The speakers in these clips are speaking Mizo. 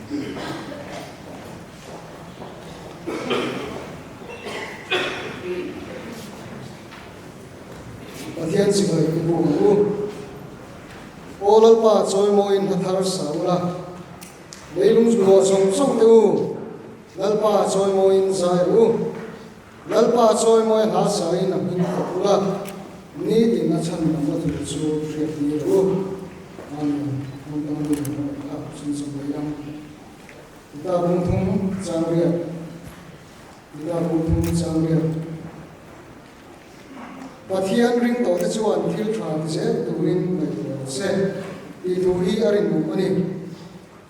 Pathian chibai i buk ang u. Aw Lalpa chawimawiin hla thar sa ula, leilung zuhawh zawng zawng te u, Lalpa chawimawiin zai rawh u. Lalpa chawimawi hla sain a hming fak ula, nitin a chhan lamna tur chu hriat ni rawh u. Amen. Hmun dang mi rawh kha chhun chawm mai ang. Ita bung thum chang riat. Ita bung thum chang riat. Pathian ring tawhte chuan thil tha ti zel turin ngaihtuah rawh se tih thu hi a rinawm a ni.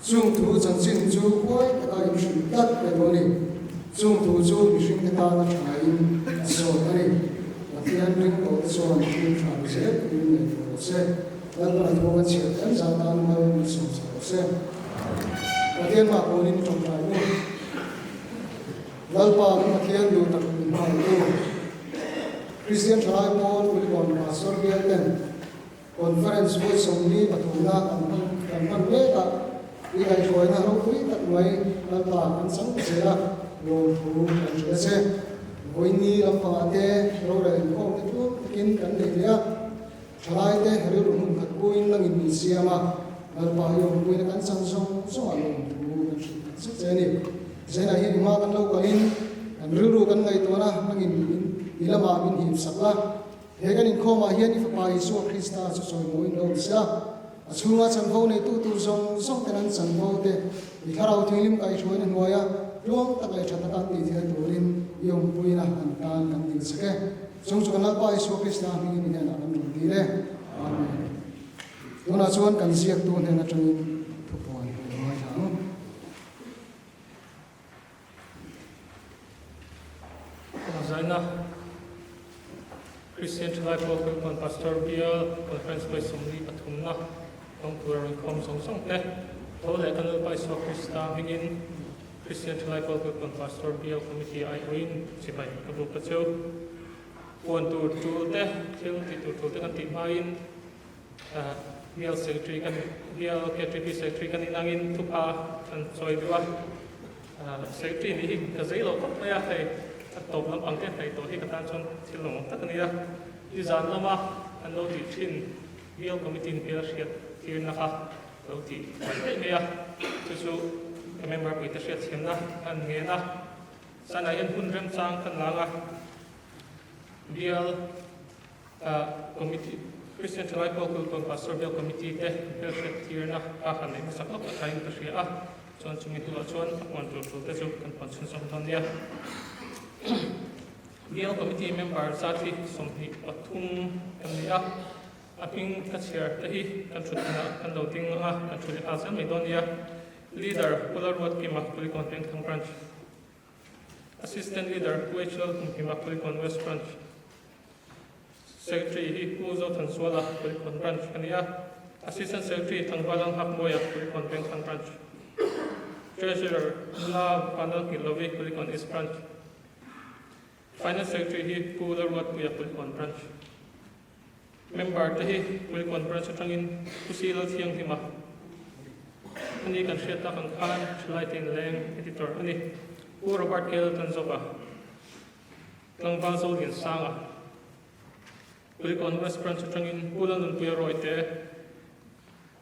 Chung thu chanchin chu huai taka inhrilh tlat ve dawn a ni. Chung thu chu mihringte tana thain a sawt a ni. Pathian ring tawhte chuan thil tha ti zel turin ngaihtuah rawh se. Lalpana thu kan chhiar tlem zat tan mal min sawm chho rawh se. Pathian mah pawhin tawngtai u. Lalpa kan Pathian duh tak min hmangaihtu Kristian Thalai Pawl Kulikawn Pastor bial ten Conference vawi 43na kan hman kan hman mek a, i kaihhruaina ropui tak mai Lalpa kan chang ta zel a, lawmthu kan hria che. Vawiini lampangah te rorel inkhawm te tluk takin kan nei leh a, Thalaite rilru hmun khat puiin langin min siam a, Lalpa i awmpuina kan chang zawng zawngah lawmthu kan hrilh tak zet che a ni. Zainah hian i hma kan lo kalin kan rilru kan ngaihtuahna langin min i lamah min hipsak la. He kan inkhawmah hian i Fapa Isua Krista chu chawimawiin lo awm se a, a chhunga chanvo neitu tur zawng zawng ten an chanvo te i Thlarau Thianghlim kaihhruaina hnuaia tluang tak leh tha taka an tih theihna turin i awmpuina an tan kan dil chek e. Chung chu kan Lalpa Isua Krista hmingin i hnenah kan rawn dil e. Amen. Tunah chuan kan ziaktu hnen atangin thupuan kan ngaithla ang. Zaina Christian Thalai Pawl Kulhkawn Pastor Bial Conference vawi 43 na hmang tura rawn khawm zawng zawng te tho leh kan Lalpa Isua Krista hmingin Christian Thalai Pawl Kulhkawn Pastor Bial Committee aiawhin chibai ka buk a chu. Puan tur tul te, thil tih tur tul te kan tih hmain Bial Secretary kan Bial KTP Secretary kan inangin thupha kan chawi duh a. Secretary nih hi ka zei lo khawp mai a, hei a tawp lampang te hnaih tawh hi ka tan chuan thil lawmawm tak a ni a. Nizan lama an lo tih thin Bial Committee in hmel hriat tirna kha lo tih mai daih mai a, chu chu ka member puite hriatthiamna an ngen a. Zanah hian hun remchang kan lang a, Bial Committee, Christian Thalai Pawl Kulkawn Pastor Bial Committee te hmelhriat tirna a han neih hmasak lawk a thain ka hria a, chuan chumi hnuah chuan a puan tur tul te chu kan puan chhunzawm dawn nia. Bial Committee member zat hi 23 kan ni a, a hming ka chhiar te hi kan thut hunah kan lo ding ang a, kan thu leh nghal zel mai dawn nia. Leader, Pu Lalruatkima, Kulikawn Vengthlang Branch. Assistant Leader, Pu H. Lalhumhima, Kulikawn West Branch. Secretary hi Pu Zothansuala, Kulikawn Branch a ni a. Assistant Secretary Thangvalang Hakmawia, Kulikawn Vengthlang Branch. Treasurer, Nula Vanlalnghilovi, Kulikawn East Branch. Finance Secretary hi Pu Lalruatpuia, Kulikawn Branch. Member te hi Kulikawn Branch atangin Pu Si Lalthianghlima a ni kan hriat tak ang khan Thalaite Inleng Editor a ni. Pu Robert K. Laltanzova, Tlangval Zoliansanga, Kulikawn West Branch atangin Pu Lalnunpuia Rawite,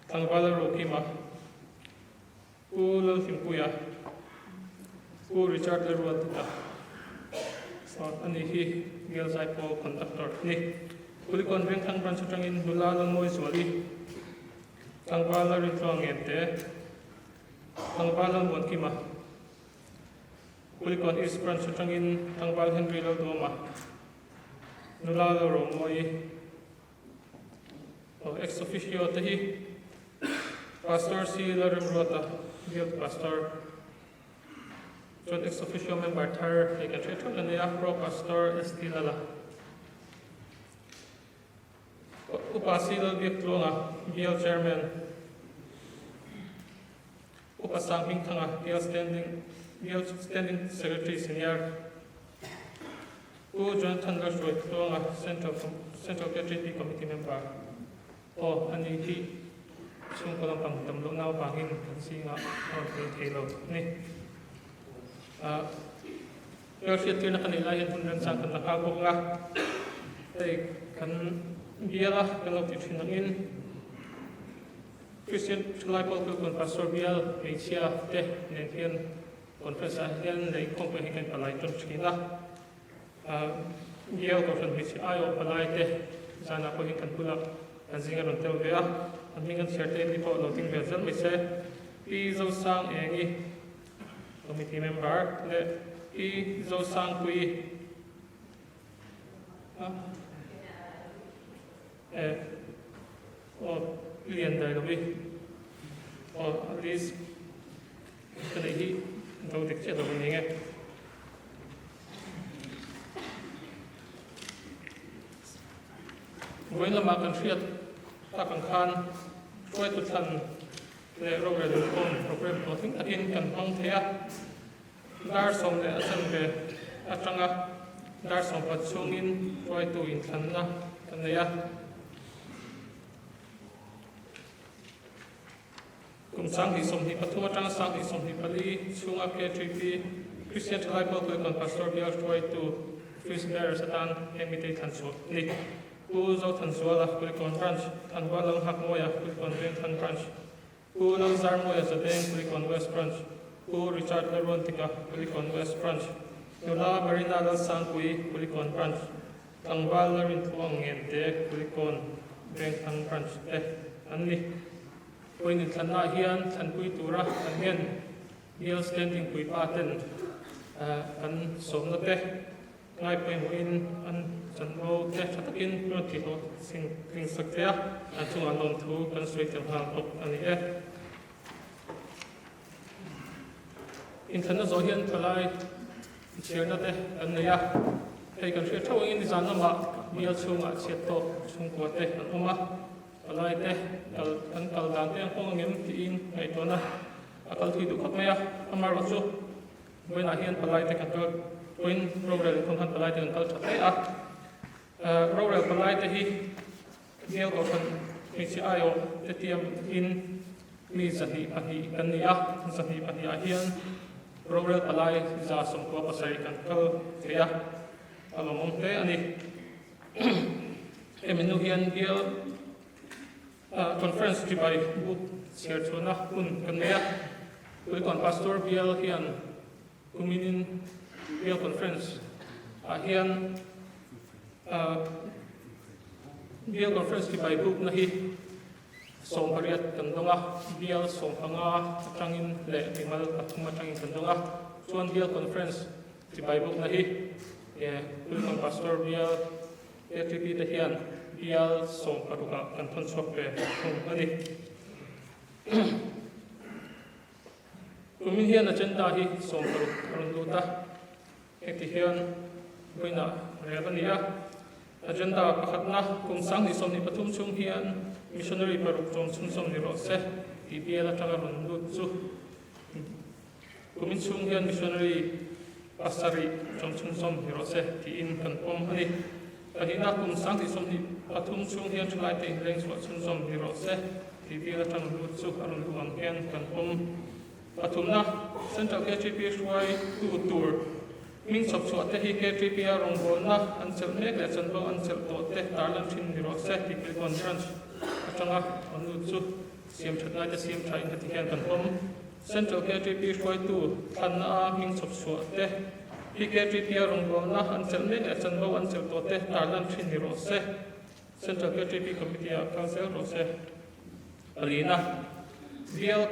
Tlangval Lalrokima, Pu Lalhlimpuia, Pu Richard Lalruatdika a ni hi Bial Zaipawl Conductor a ni. Kulikawn Vengthlang Branch atangin Nula Lalmawizuali, Tlangval Lalrintluang Ngente, Tlangval Lalmuankima, Kulikawn East Branch atangin Tlangval Henry Lalduama, Nula Lalromawi, Ex officio te hi Pastor C. Lalremruata, Guild Pastor, chuan ex officio member thar hei kan hriat theuh a nia, Pro Pastor ST Lala. Upa C. Lalbiaktluanga, Bial Chairman, Upa Sanghmingthanga, Bial Standing, Bial Standing Secretary Senior, Pu Jonathan Lalhruaitluanga, Central Central KTP Committee Member, aw a ni hi. Chhungkaw lampang dam lohna avangin kan zingah a rawn tel thei lo a ni. Hmel hriattirna ka neih lai hian hun remchang kan la nghal bawk ang a, hei kan bial a kan lo tih thin angin Christian Thalai Pawl Kulkawn Pastor bial hmeichhia te nen hian conference ah hian lei khawmpui hi kan palai tawn thin a, bial kohhran hmeichhe aiawh palai te zanah pawh hian kan bulah kan zing a rawn tel ve a, an hming kan chhiar te mi pawh lo ding ve zel mai se. Pi Zosang Engi. Committee member leh Pi Zosangpuii eh aw lian dai lovi aw at least ka neih hi do dik chiah lo a ni nge. Vawiin lamah kan hriat tak ang khan hruaitu thlan leh rorel inkhawm program hlawhtling takin kan hmang thei a. Dar 10 a chanve atanga dar 14 chhungin hruaitu inthlanna kan nei a. Kum 2023 atanga 2024 chhunga KTP Christian Thalai Pawl Kulikawn Pastor Bial hruaitu Office Bearers atan heng mite thlan chhuah a ni. Pu Zothanzuala, Kulikawn Branch, Thanhua Lalnghakmawia, Kulikawn Vengthlan Branch, Pu Lalzarmawia Zadeng, Kulikawn West Branch, Pu Richard Lalruantika, Kulikawn West Branch, Nula Marina Lalsangpui, Kulikawn Branch, Tlangval Lalrinthuang Ngente, Kulikawn Vengthlan Branch te an ni. Puin inthlannaah hian thlanpui tura kan ngen Bial Standing Puipa ten kan sawmna te Ngai pawimawhin an chanvo te tha takin rawn tih hlawh tling sak thei a, an chungah lawmthu kan sawi tel nghal bawk a ni e. Inthlanna zawh hian palai inchhirna te kan nei a, hei kan hriat theuh angin nizan lamah bial chhungah chhiat tawk chhungkua te an awm a, palai te kal kan kal dan te an hawng angem tiin ngaihtuahna a kal thui duh khawp mai a, amaherawh chu Vawiinah hian palaite kan kal vawiin rorel inkhawm khan palaite kan kal tha hle a. Rorel palaite hi Bial Kohhran hmeichhe aiawh te tiam in mi 202 kan ni a, 202 ah hian rorel palai 97 kan kal thei a, a lawmawm hle a ni. Hemi hnu hian Bial Conference chibai buk chhiar chhuahna hun kan nei a, Kulikawn Pastor bial hian kuminin bial conference ah hian bial conference chibai bukna hi 18 kan dawng a, bial 15 atangin leh mimal pathum atangin kan dawng a, chuan bial conference chibai bukna hi Kulikawn Pastor bial ATP te hian bial 16 ah kan thawn chhuak ve thung a ni. Kumin hian agenda hi 16 a rawn lut a, heti hian vawiinah rel a ni a. Agenda pakhatna kum 2023 chhung hian missionary paruk chawm chhunzawm ni rawh se tih bial atanga rawn lut chu Kumin chhung hian missionary pasarih chawm chhunzawm ni rawh se tiin kan pawm a ni. Pahnihna kum 2023 chhung hian thalaite inleng chhuah chhunzawm ni rawh se tih bial atang lut chu a rawn luh ang hian kan pawm. Pathumna, Central KTP hruaitu tur hming chhawp chhuah te hi KTP a rawngbawlna an chelh mek leh chanvo an chelh tawh te tarlan thin ni rawh se tih Kulikawn Branch atanga rawn lut chu siam that ngaite siam tha in heti hian kan pawm. Central KTP hruaitu thlanna a hming chhawp chhuah te, PKTP a rawngbawlna an chelh mek leh chanvo an chelh tawh te tarlan thin ni rawh se. Central KTP Committee ah kal zel rawh se. Palina, Bial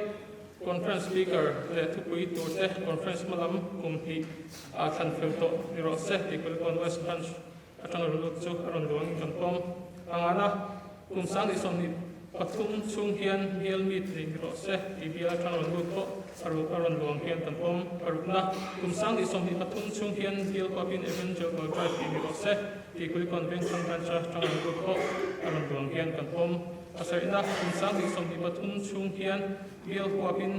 Conference Speaker leh thupui tur te Conference hma lam kum hnih ah thlan fel tawh ni rawh se tih Kulikawn West Branch atanga rawn lut chu a rawn luangin kan pawm. Angana, kum 2023 chhung hian bial meet nei ni rawh se tih bial atanga rawn lut pawh a rawn luang hian kan pawm. Parukna, kum 2023 chhung hian bial huapin Evangelical Drive tih ni rawh se tih Kulikawn Vengthlang Branch atanga rawn lut pawh a rawn luang hian kan pawm. Pasarihna, kum 2023 chhung hian bial huapin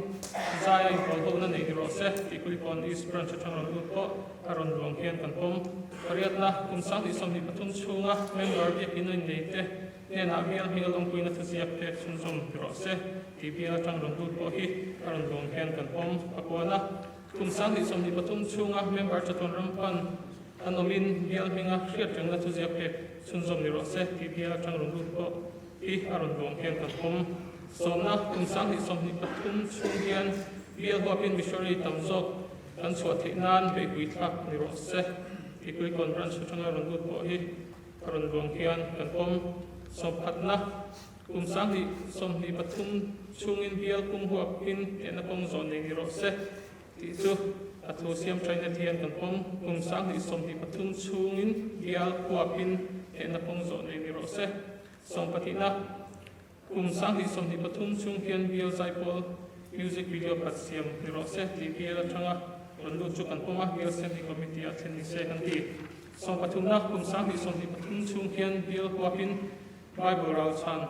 Zaia inpawlhona nei ni rawh se tih Kulikawn East Branch atanga rawn lut pawh a rawn luang hian kan pawm. Pariatna, kum 2023 chhunga member biakin a innei te. hnenah bial hming a lawmpuina thuziak pek chhunzawm ti rawh se tih bial atang rawn lut pawh hi a rawn lawm hian kan pawm a kual a. Kum 2023 chhunga member chatuan ram pan an awmin bial hminga hriat rengna thuziak pek chhunzawm ni rawh se tih bial atang rawn lut pawh hi a rawn lawm hian kan pawm. Sawmna kum 2023 chhung hian bial huapin missionary tam zawk kan chhuah theih nan beihpui thlak ni rawh se tih Kulikawn Branch atanga rawn lut pawh hi A rawn luang hian kan pawm sawmphatna kum 2023 chhungin bial kum huapin tehna kawng zawh nei ni rawh se tih chu a thu siam thaina hian kan pawm kum 2023 chhungin bial huapin tehna kawng zawh nei ni rawh se. Sawmpahnihna kum 2023 chhung hian bial zaipawl music video khat siam ni rawh se tih bial atanga rawn lut chu kan pawm a, bial standing committee ah thlen ni se kan ti. Sawmpathumna kum 2023 chhung hian bial huapin Bible ral chhan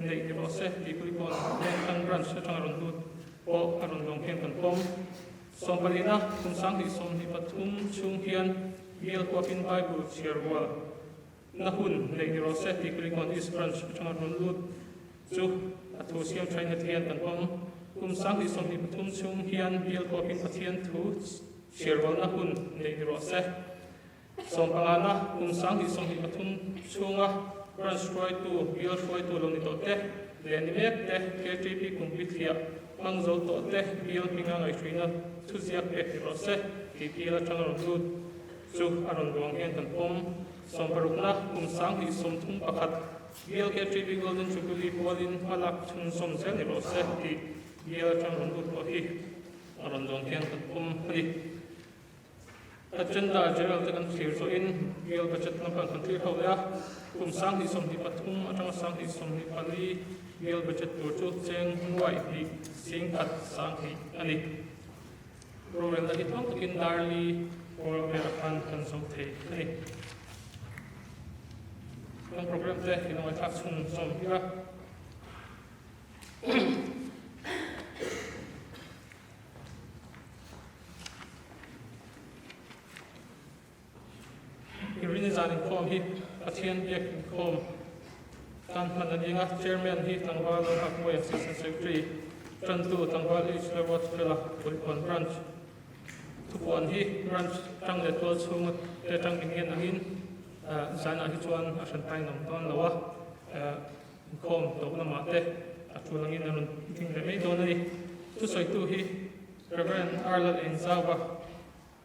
neih ni rawh se tih Kulikawn Lengtlang Branch atanga rawn lut pawh a rawn lawng hian kan pawm. Sawmpalina kum 2023 chhung hian bial huapin Bible chhiar rual na hun neih ni rawh se tih Kulikawn East Branch atanga rawn lut chu a thu siam thain heti hian kan pawm. Kum 2023 chhung hian bial huapin Pathian thu Chhiarrualna hun neih ni rawh se. Sawmpangana kum 2023 chhunga branch hruaitu, bial hruaitu lo ni tawh te leh ni mek te, KTP kumpi thliah hmang zo tawh te bial hminga ngaihhruina thuziak pek ni rawh se tih bial atanga rawn lut chu a rawn luang hian kan pawm. Sawmparukna kum 2031 bial KTP Golden Jubilee pualin hmalak chhunzawm zel ni rawh se tih bial atanga rawn lut pawh hi A rawn dawn hian kan pawm a ni. Agenda General te kan thlir zawhin bial budget lampang kan thlir ho leh a, kum 2023 atanga 2024 bial budget tur chu cheng nuaih hnih sing khat sang hnih a ni. Rorelna hi tluang takin Darli Pawl velah khan kan zo thei a ni. Kan program te i lo ngaihthlak chhunzawm ila. Irini zan inkhawm hi Pathian biak inkhawm tan hman a ni a, Chairman hi Tlangval Lalhakmawia Assistant Secretary, Tantu Tlangval H. Lalruatfela Kulikawn Branch. Thupuan hi Branch tang leh tual chhunga te tang ingen angin zanah hi chuan a hran tain a awm dawn lo a. Inkhawm tawh lamah te a tul angin a rawn ding leh mai dawn a ni. Thusawitu hi Rev. R. Lal Engzauva,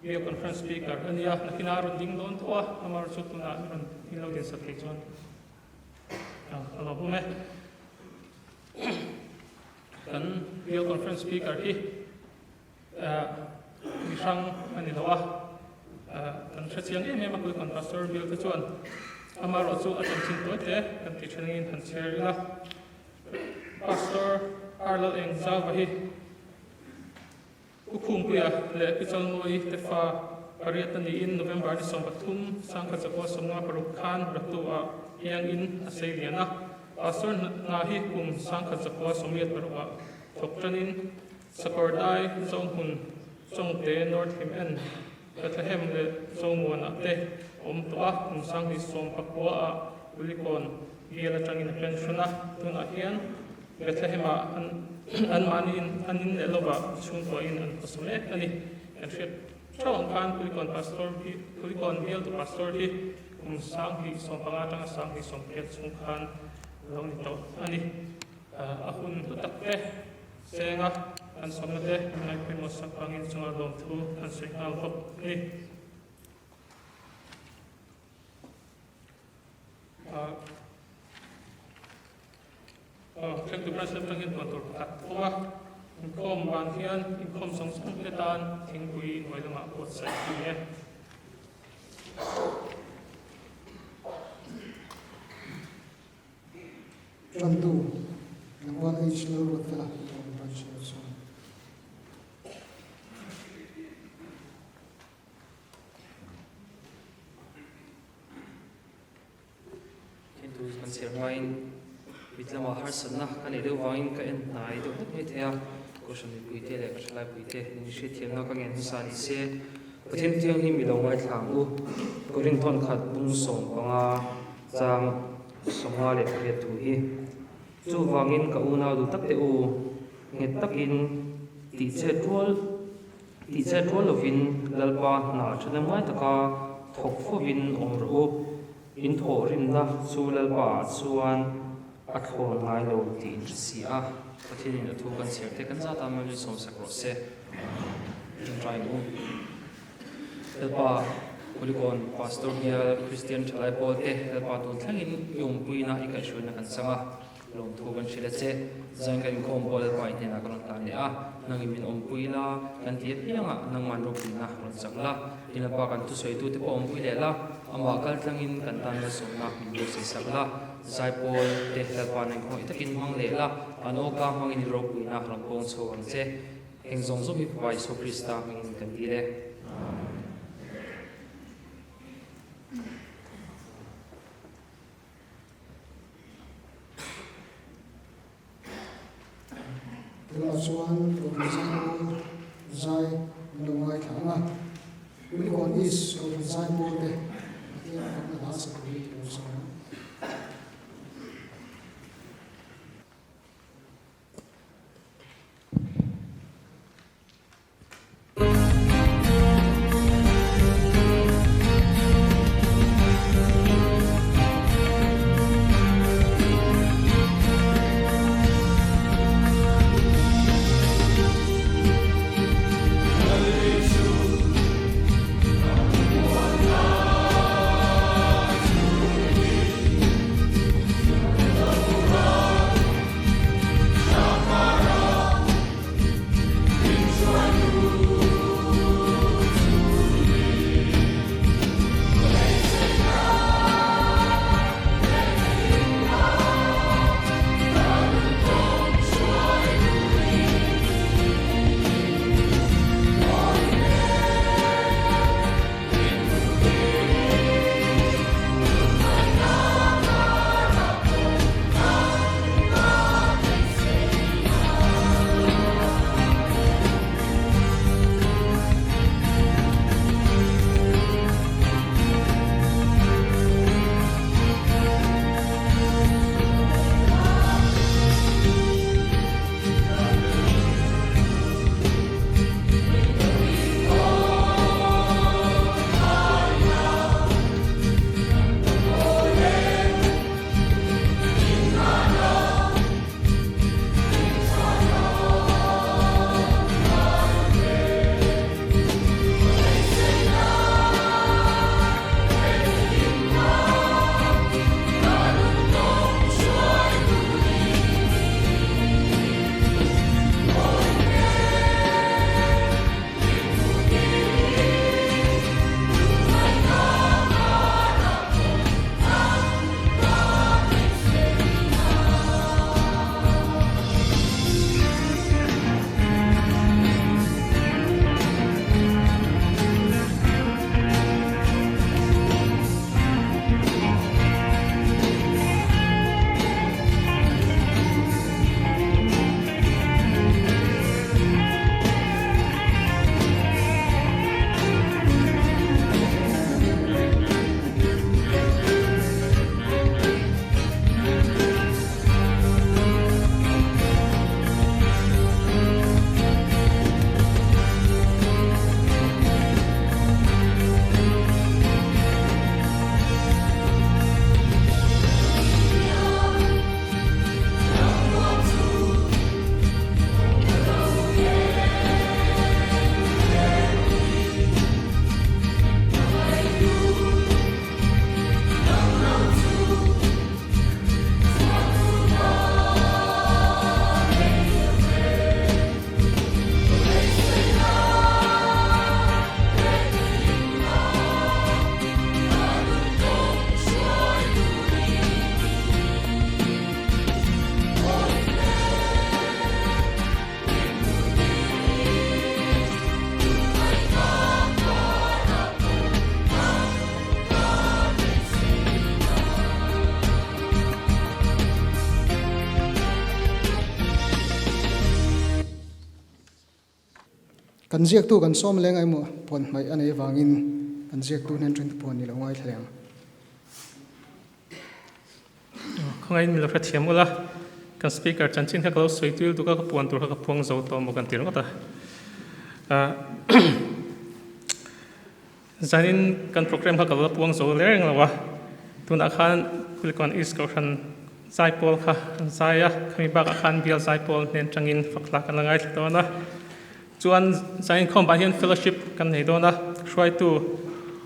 Bial Conference Speaker a ni a, nakinah a rawn ding dawn tawh a, amaherawhchu chu tunah a rawn ding lo dinsak thei chuan a lo hum e. Kan Bial Conference Speaker hi mi hrang a ni lo a, kan hre chiang em em a, Kulikawn Pastor bial te chuan amaherawh chu a chanchin tawi te kan tih then angin han chhiar ila. Pastor R Lalengzauva hi Pu Khumpuia leh Pi Chalmawi te fa pariat a niin November ni 13, 1956 khan Ratu-ah hiangin a sei lian a. Pastor hna hi kum 1986-ah thawk tanin Sakawrdai, Zohmun, Chawngte, North Him En, Bethlehem leh Zomuanah te awm tawh a, kum 2019-ah Kulikawn bial atangin a pension a, tunah hian Bethlehem-ah anmahniin an in leh lovah chhungkuain an khawsa mek a ni. Kan hriat theuh ang khan Kulikawn Pastor hi Kulikawn bialtu Pastor hi kum 2015 atanga 2018 chhung khan a lo ni tawh a ni. A hun hlu tak te. Senga an sawmna te ngaihpawimawh sak vangin chunga lawmthu an sawi nghal bawk a ni. Thlengtu Branch atang hian tuan tur pakhat a awm a, inkhawm van hian inkhawm zawng zawng te tan thingpui hnuai lamah buatsaih a ni e. Tantu, Tlangval H. Lalruatfela, Kulikawn Branch Lalsawm. Thintu kan chhiar hmain mit lamah harsatna ka neih deuh vangin ka en hnai deuh hlek mai thei a, Kohhran mipuite leh ka thalaipuite min hriatthiamna ka ngen hmasa ni se, Pathian Thianghlim i lo ngaithla ang u, Korinthon khat bung 15 chang. 58 thu hi. Chuvangin ka unau duh tak te u, nghet takin tihchhet rual tihchhet rual lovin Lalpa hna thahnem ngai taka thawk fovin awm rawh u. In thawhrimna chu Lalpa ah chuan a thlawn ngai lo tih in hre si a. Pathianin a thu kan chhiar te kan zat a, Mary sawmsak rawh se. Ṭawngṭai u. Lalpa Kulikawn Pastor bial Kristian Thalai Pawl te Lalpa tun thlengin i awmpuina i kaihhruaina kan chang a, lawmthu kan hrilh a che. Zain kan inkhawm pawh Lalpa i hnenah ka rawn tan leh a, nangin min awmpui la, kan ti apiangah nangman ropuina rawn chang la, i Lalpa kan thusawitu te pawh awmpui leh la, amah kal tlangin kan tan malsawmna min buatsaih sak la, Zaipawl te Lalpa nen khawngaih takin hmang leh la, an awka hmangin i ropuina rawn pawng chho ang che. Eng zawng zawng hi Fapa Isua Krista hmingin kan dil e. Tunah chuan Kohhran Zaipawl zai an lo ngaithla ang a, Kulikawn East Kohhran Zaipawl te Pathian fakna hla sak hi lo sawi ang. Kan ziaktu kan sawm leng emaw puan hmaih a nei vangin kan ziaktu hnen ṭhin te pawh ni lo ngaithla leh ang. Khawngaihin min lo hrethiam ula, kan speaker chanchin kha ka lo sawi tuil tuk a, ka puan tur kha ka puang zo tawh maw kan ti ringawt a. Zanin kan program kha ka lo la puang zo ler reng lo a, tunah khan Kulikawn East Kohhran zaipawl kha an zai a, khami bakah khan bial zaipawl hnen tangin fakla kan la ngaithla dawn a. Chuan zanin khawmah hian fellowship kan nei dawn a, hruaitu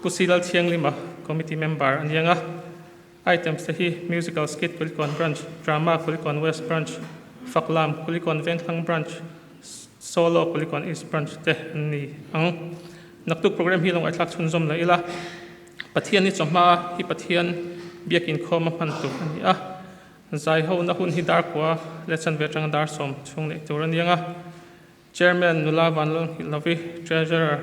Pu Si Lalthianglima committee member a niang a. Items te hi Musical Skit Kulikawn Branch, Drama Kulikawn West Branch, Faklam Kulikawn Vengthlang Branch, Solo Kulikawn East Branch te an ni ang. Naktuk program hi lo ngaihthlak chhunzawm leh ila, Pathian hi chawhma hi Pathian biak inkhawm a hman tur a ni a, zaihona hun hi dar kua leh chanve atanga dar sawm chhung neih tur a ni ang a. Chairman Nula Vanlalnghilhlovi, Treasurer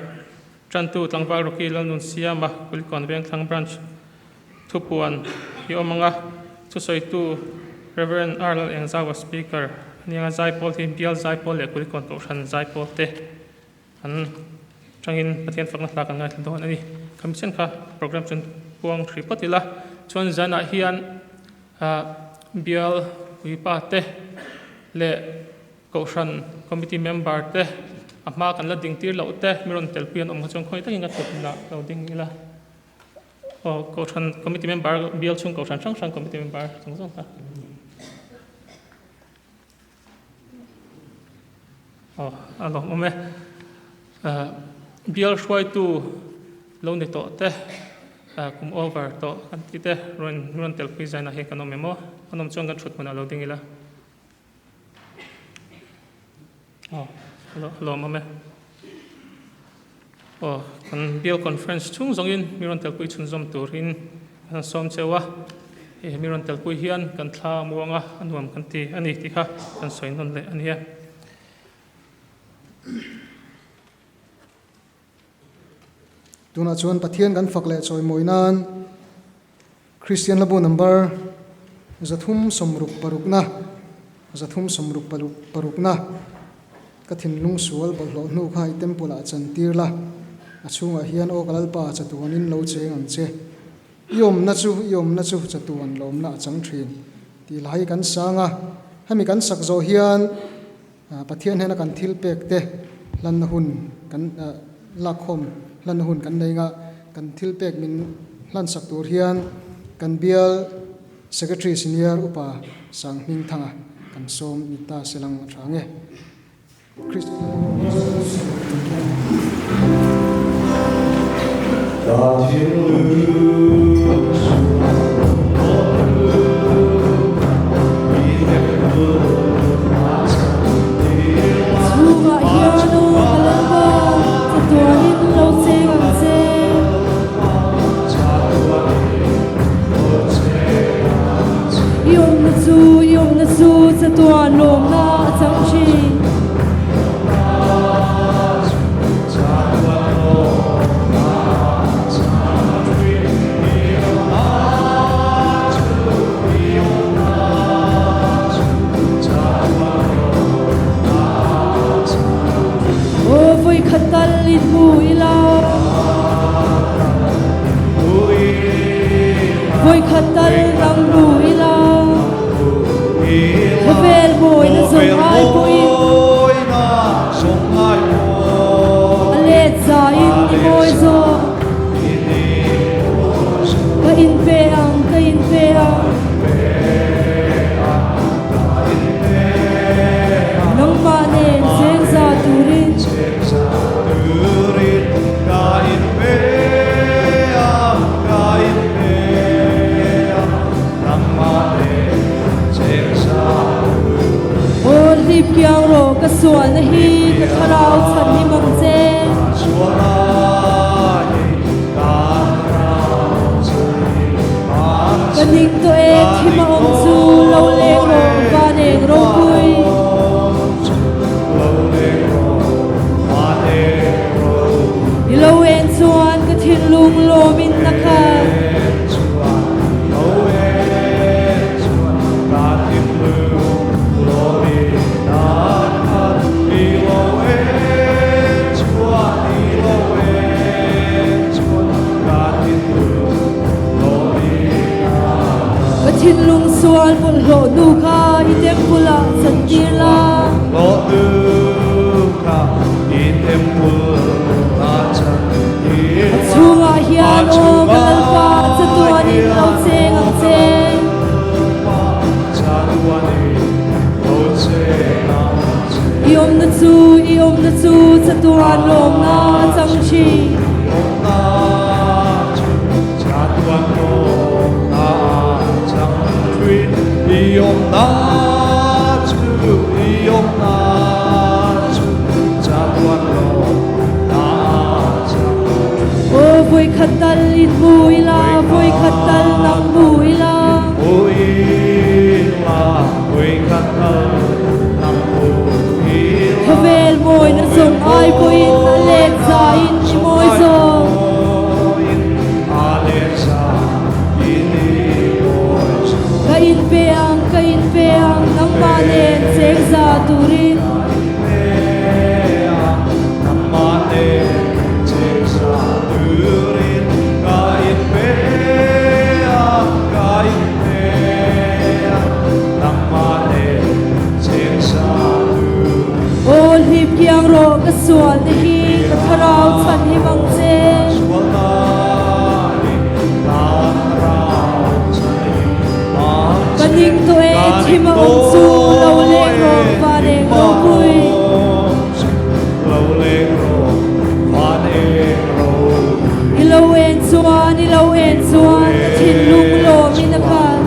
Tantu Tlangval Rocky Lalnunsiama, Kulikawn Vengthlang Branch thupuan hi awm ang a, thusawitu Rev. R. Lalengzaua Speaker a ni ang a, Zaipawl hi Bial Zaipawl leh Kulikawn Kohhran Zaipawl te an tangin Pathian fakna hla kan ngaithla dawn a ni. Khami chen kha program chu an puang hrih phawt ila, chuan zanah hian Bial Puipa te leh Kohhran committee member te a hma kan la ding tir loh te mi rawn telpui an awm kha chuan khawi takin ka tluk lah lo ding ila. Aw Kohhran committee member bial chhung Kohhran hrang hrang committee member zawng zawng kha. Aw a lawmawm e. Bial hruaitu lo ni tawh te kum over tawh kan tih te rawn rawn telpui zainah hian kan awm em aw. An awm chuan kan thut hmunah lo ding ila. Aw lawm awm e. Aw kan bial conference chhung zawngin mi rawn telpui chhunzawm turin kan sawm cheu a. Hei mi rawn telpui hian kan thla a muang a, a nuam kan ti a ni tih kha kan sawi nawn leh a nia. Tunah chuan Pathian kan fak leh chawimawi nan Kristian Hlabu number 366na, 366na, Ka thinlung sual bawlhhlawh hnu kha i temple ah chan tir la, a chhungah hian aw ka Lalpa chatuanin lo cheng ang che. I awmna chu, i awmna chu chatuan lawmna a chang thin tih lai kan sang a, hemi kan sak zawh hian Pathian hnena kan thil pek te hlanna hun kan lakkhawm hlanna hun kan nei nga, kan thil pek min hlansak tur hian kan bial Secretary Senior Upa Sanghmingthanga kan sawm ni ta se lang a tha nge. Chhungah hian aw ka Lalpa, chatuanin lo cheng ang che. I awmna chu, i awmna chu chatuan lawmna a chang thin. Aw vawikhat tal in hmu ila. Vawikhat tal rang hmu ila. Khawvel mawina zawng ai pawhin a let zain i mawi zawk. Ka inpe ang, ka inpe ang. Nangmah nen chengza turin. chatuan lawmna a chang thin. Lawmna chu chatuan lawmna a chang thin. I awmna chu, i awmna chu chatuan lawmna a chang thin. Aw vawikhat tal inhmu ila, vawikhat tal nang hmu ila. Inhmu ila, vawikhat tal nang hmu ila. Khawvel mawina zawng ai pawhin a let zain i mawi zawk. Ka inpe ang, ka inpe ang, nangmah nen cheng za turin. Aw hlip kiang rawh ka sual te hi ka thlarau chhan him ang che. Ka ning tawh e thim a awm chu lo leng rawh van eng ropui. I lo en chuan i lo en chuan ka thinlung lawmin a khat.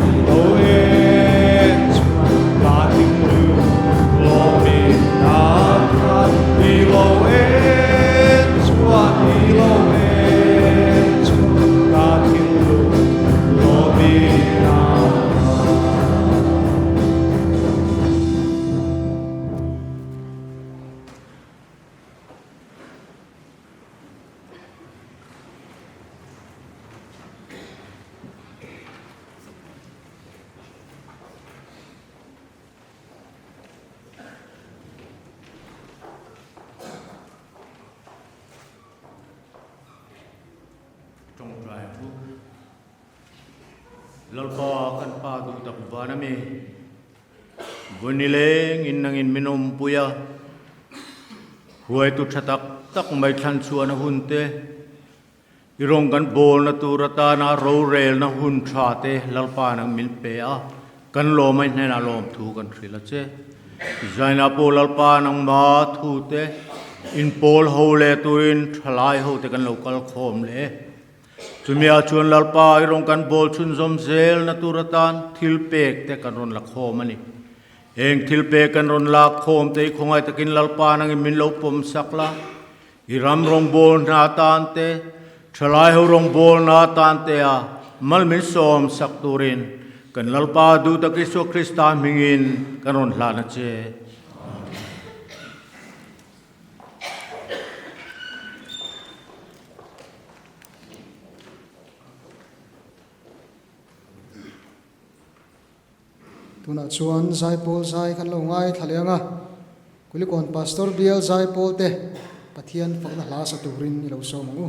Tawngtai thu Lalpa kan pa duh tak van a mi Vawni leng in nangin min awmpui a Hruaitu tha tak tak mai thlan chhuahna hun te I rawng kan bawlna tur atana rorelna hun tha te Lalpa nang min pe a, kan lawm a i hnenah lawmthu kan hrilh a che. Zaina pawh Lalpa nangma thu te inpawl ho leh turin thalai ho te kan lo kal khawm leh e. Chumi ah chuan Lalpa i rawng kan bawl chhunzawm zelna tur atan thil pek te kan rawn la khawm a ni. Heng thil pek kan rawn lak khawm te i khawngaih takin Lalpa nangin min lo pawm sak la. I ram rawngbâwl hna atan te, ṭhalai ho rawngbâwl hna atan te a mal min sawm sak turin kan Lalpa duhtak Isua Krista hmingin kan rawn hlan a che. Amen. Tunah chuan Zaipawl zai kan lo ngaithla leh ang a, Kulikawn Pastor Bial Zaipawl te Pathian fakna hla sa turin i lo sawm ang u.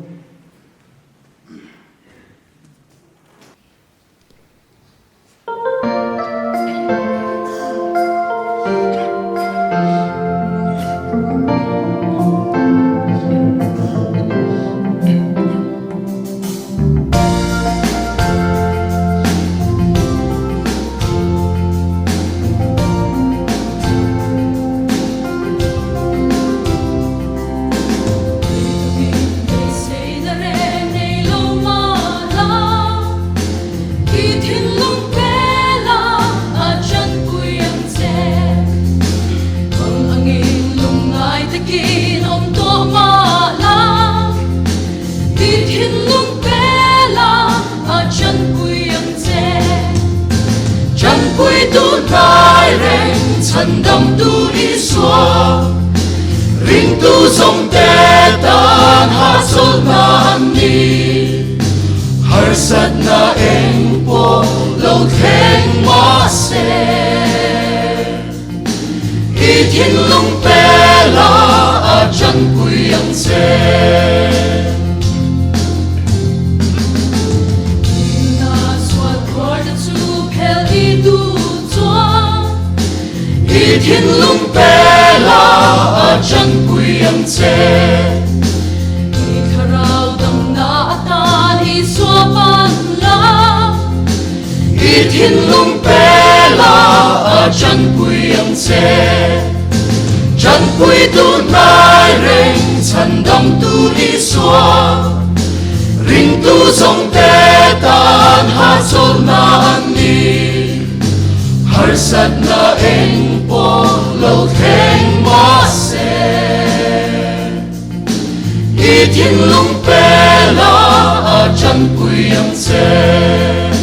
Ringtu zawngte tan hahchawlhna an ni. Harsatna eng pawh lo thleng mahse, i thinlung pela a chanpui ang che.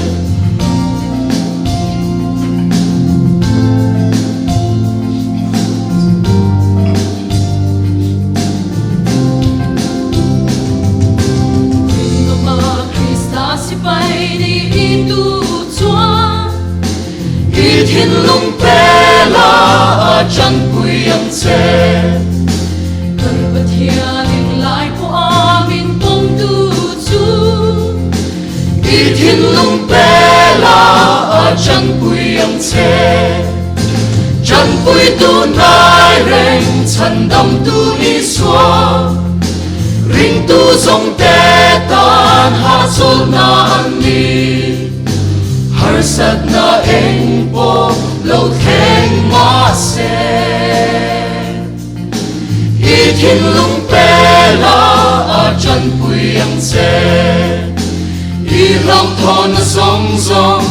I thinlung pela a chanpui ang che. Kan Pathian englai pawh a min pawmtu chu. I thinlung pela a chanpui ang che. Chanpuitu hnai reng chhandamtu Isua, ringtu zawngte tan hahchawlhna an ni. Harsatna eng pawh lo thleng mahse, i thinlung pela a chanpui ang che. I hlauhthawnna zawng zawng,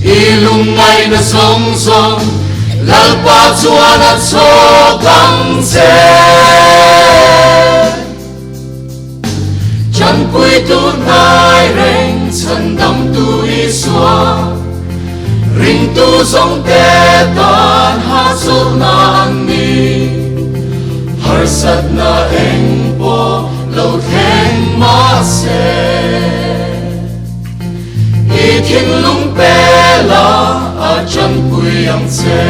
i lungngaihna zawng zawng, Lalpa chuan a chhawk ang che. Chanpuitu hnai reng chhandamtu Isua, ringtu zawngte tan hahchawlhna an ni. Harsatna eng pawh lo thleng mahse, i thinlung pela a chanpui ang che.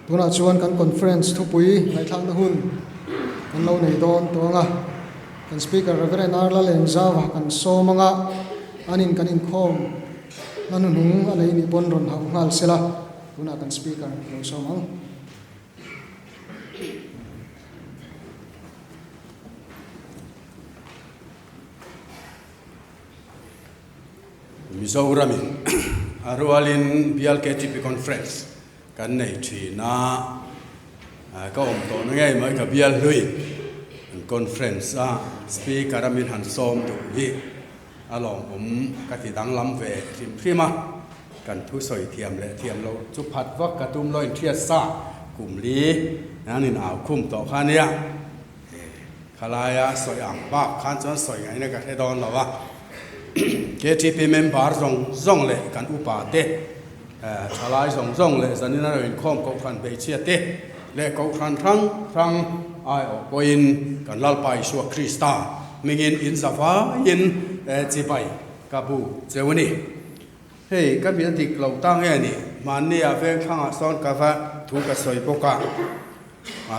Tunah chuan kan conference thupui ngaihthlakna hun kan lo nei dawn tawh ang a, kan speaker Reverend R Lalengzauva kan sawm ang a, anin kan inkhawm na hnuhnung a nei nih pawn rawn hauh nghal sela, tunah kan speaker lo sawm ang. Mizoramin a rualin Bial KTP Conference kan nei thin a, ka awm tawh na ngei mai ka bial hlui an conference a speaker a min han sawm duh hi a lawmawm ka ti danglam ve hrim hrim a, kan thusawi thiam leh thiam lo chu phat vak ka tum lo inhriat sa kum li an in au khum tawh kha nia. Khalaia sawi ang bak khan chuan sawi ngaihna ka hre dawn lo a, KTP member zawng zawng leh kan upa te, thalai zawng zawng leh zanin a lo inkhawm kohhran hmeichhia te leh kohhran hrang hrang aiawh pawhin kan Lalpa Isua Krista hmingin in zavaiin chibai ka bu cheu a ni. Hei ka hmel dik lo ta nge ni? Mahni ah vengthlangah sawn ka va thu ka sawi bawk a,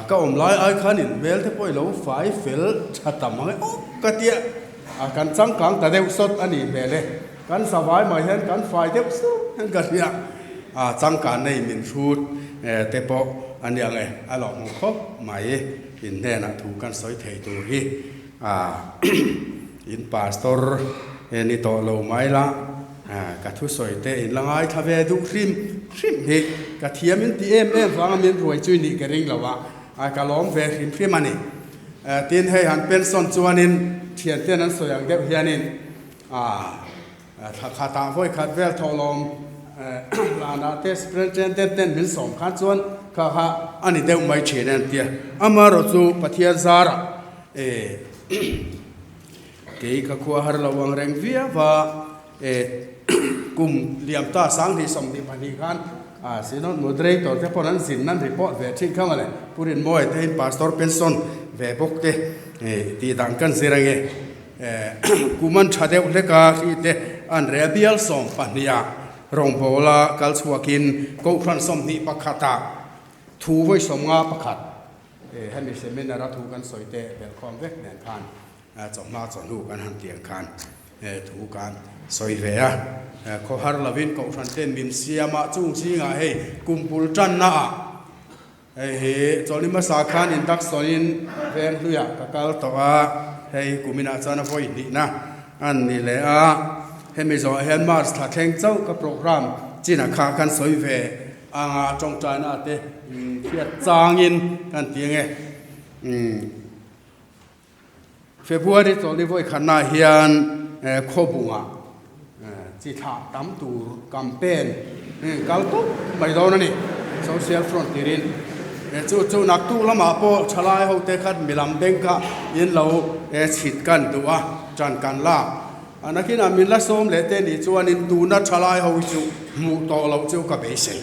ka awm lai ai khan in hmel te pawh i lo fai fel tha tam ang e aw ka tia, kan changkang ta deuh sawt a nih hmel e, kan zavai mai hian kan fai deuh sawt hian ka hria, changkan nei min hrut te pawh a nia nge a lawmawm khawp mai in hnenah thu kan sawi thei tur hi. In pastor ni tawh lo mai la, ka thusawi te in la ngaithla ve duh hrim hrim hi ka thiam in ti em em vanga min ruai chui nih ka ring lo a, ka lawm ve hrim hrim a ni. Tin hei han pension chuanin thian ten an sawi ang deuh hianin thla khatah vawi khat vel thawhlawm hlanah te superintendent ten min sawm khan chuan kha kha a ni deuh mai thin a tia. Amaherawhchu Pathian zarah Kei ka khua har lo ang reng viau a, e kum liam ta 2024 khan a Synod Moderator te pawn an zin nan report ve thin kha mawle, Pu Rinmawia te in Pastor pension ve bawk te e tih dan kan zir ange e kum an tha deuh hlek a khi te an rel bial 12 ah rawngbawla kal chhuakin Kohhran 21 ah thu vawi 51. Hemi seminar a thu kan sawi te belhkhawm vek nen khan chawhma chawhnu kan han tiang khan thu kan sawi ve a. Khawhar lovin Kohhran ten min siam a, chung zingah hei kumpul tanna ah hei hi chawlhni hmasa khan induction in veng hluiah ka kal tawh a, hei kuminah chuan a vawi hnihna an ni leh a. Hemi zawhah hian March thla thleng chauh ka program chinah kha kan sawi ve Anga tawngtaina te hriat changin kan ti ange. February chawlhni vawi khatnaah hian khawbungah chi thlah tam tur campaign kal tawp mai dawn a ni, Social Front tirin. Chu chu naktuk lamah pawh thalai hote khat milam bengkah in lo chhit kan duh a, tan kan lak. A nakinah min la sawm leh te nih chuanin tuna thalai ho hi chu hmuh tawh loh chu ka beisei.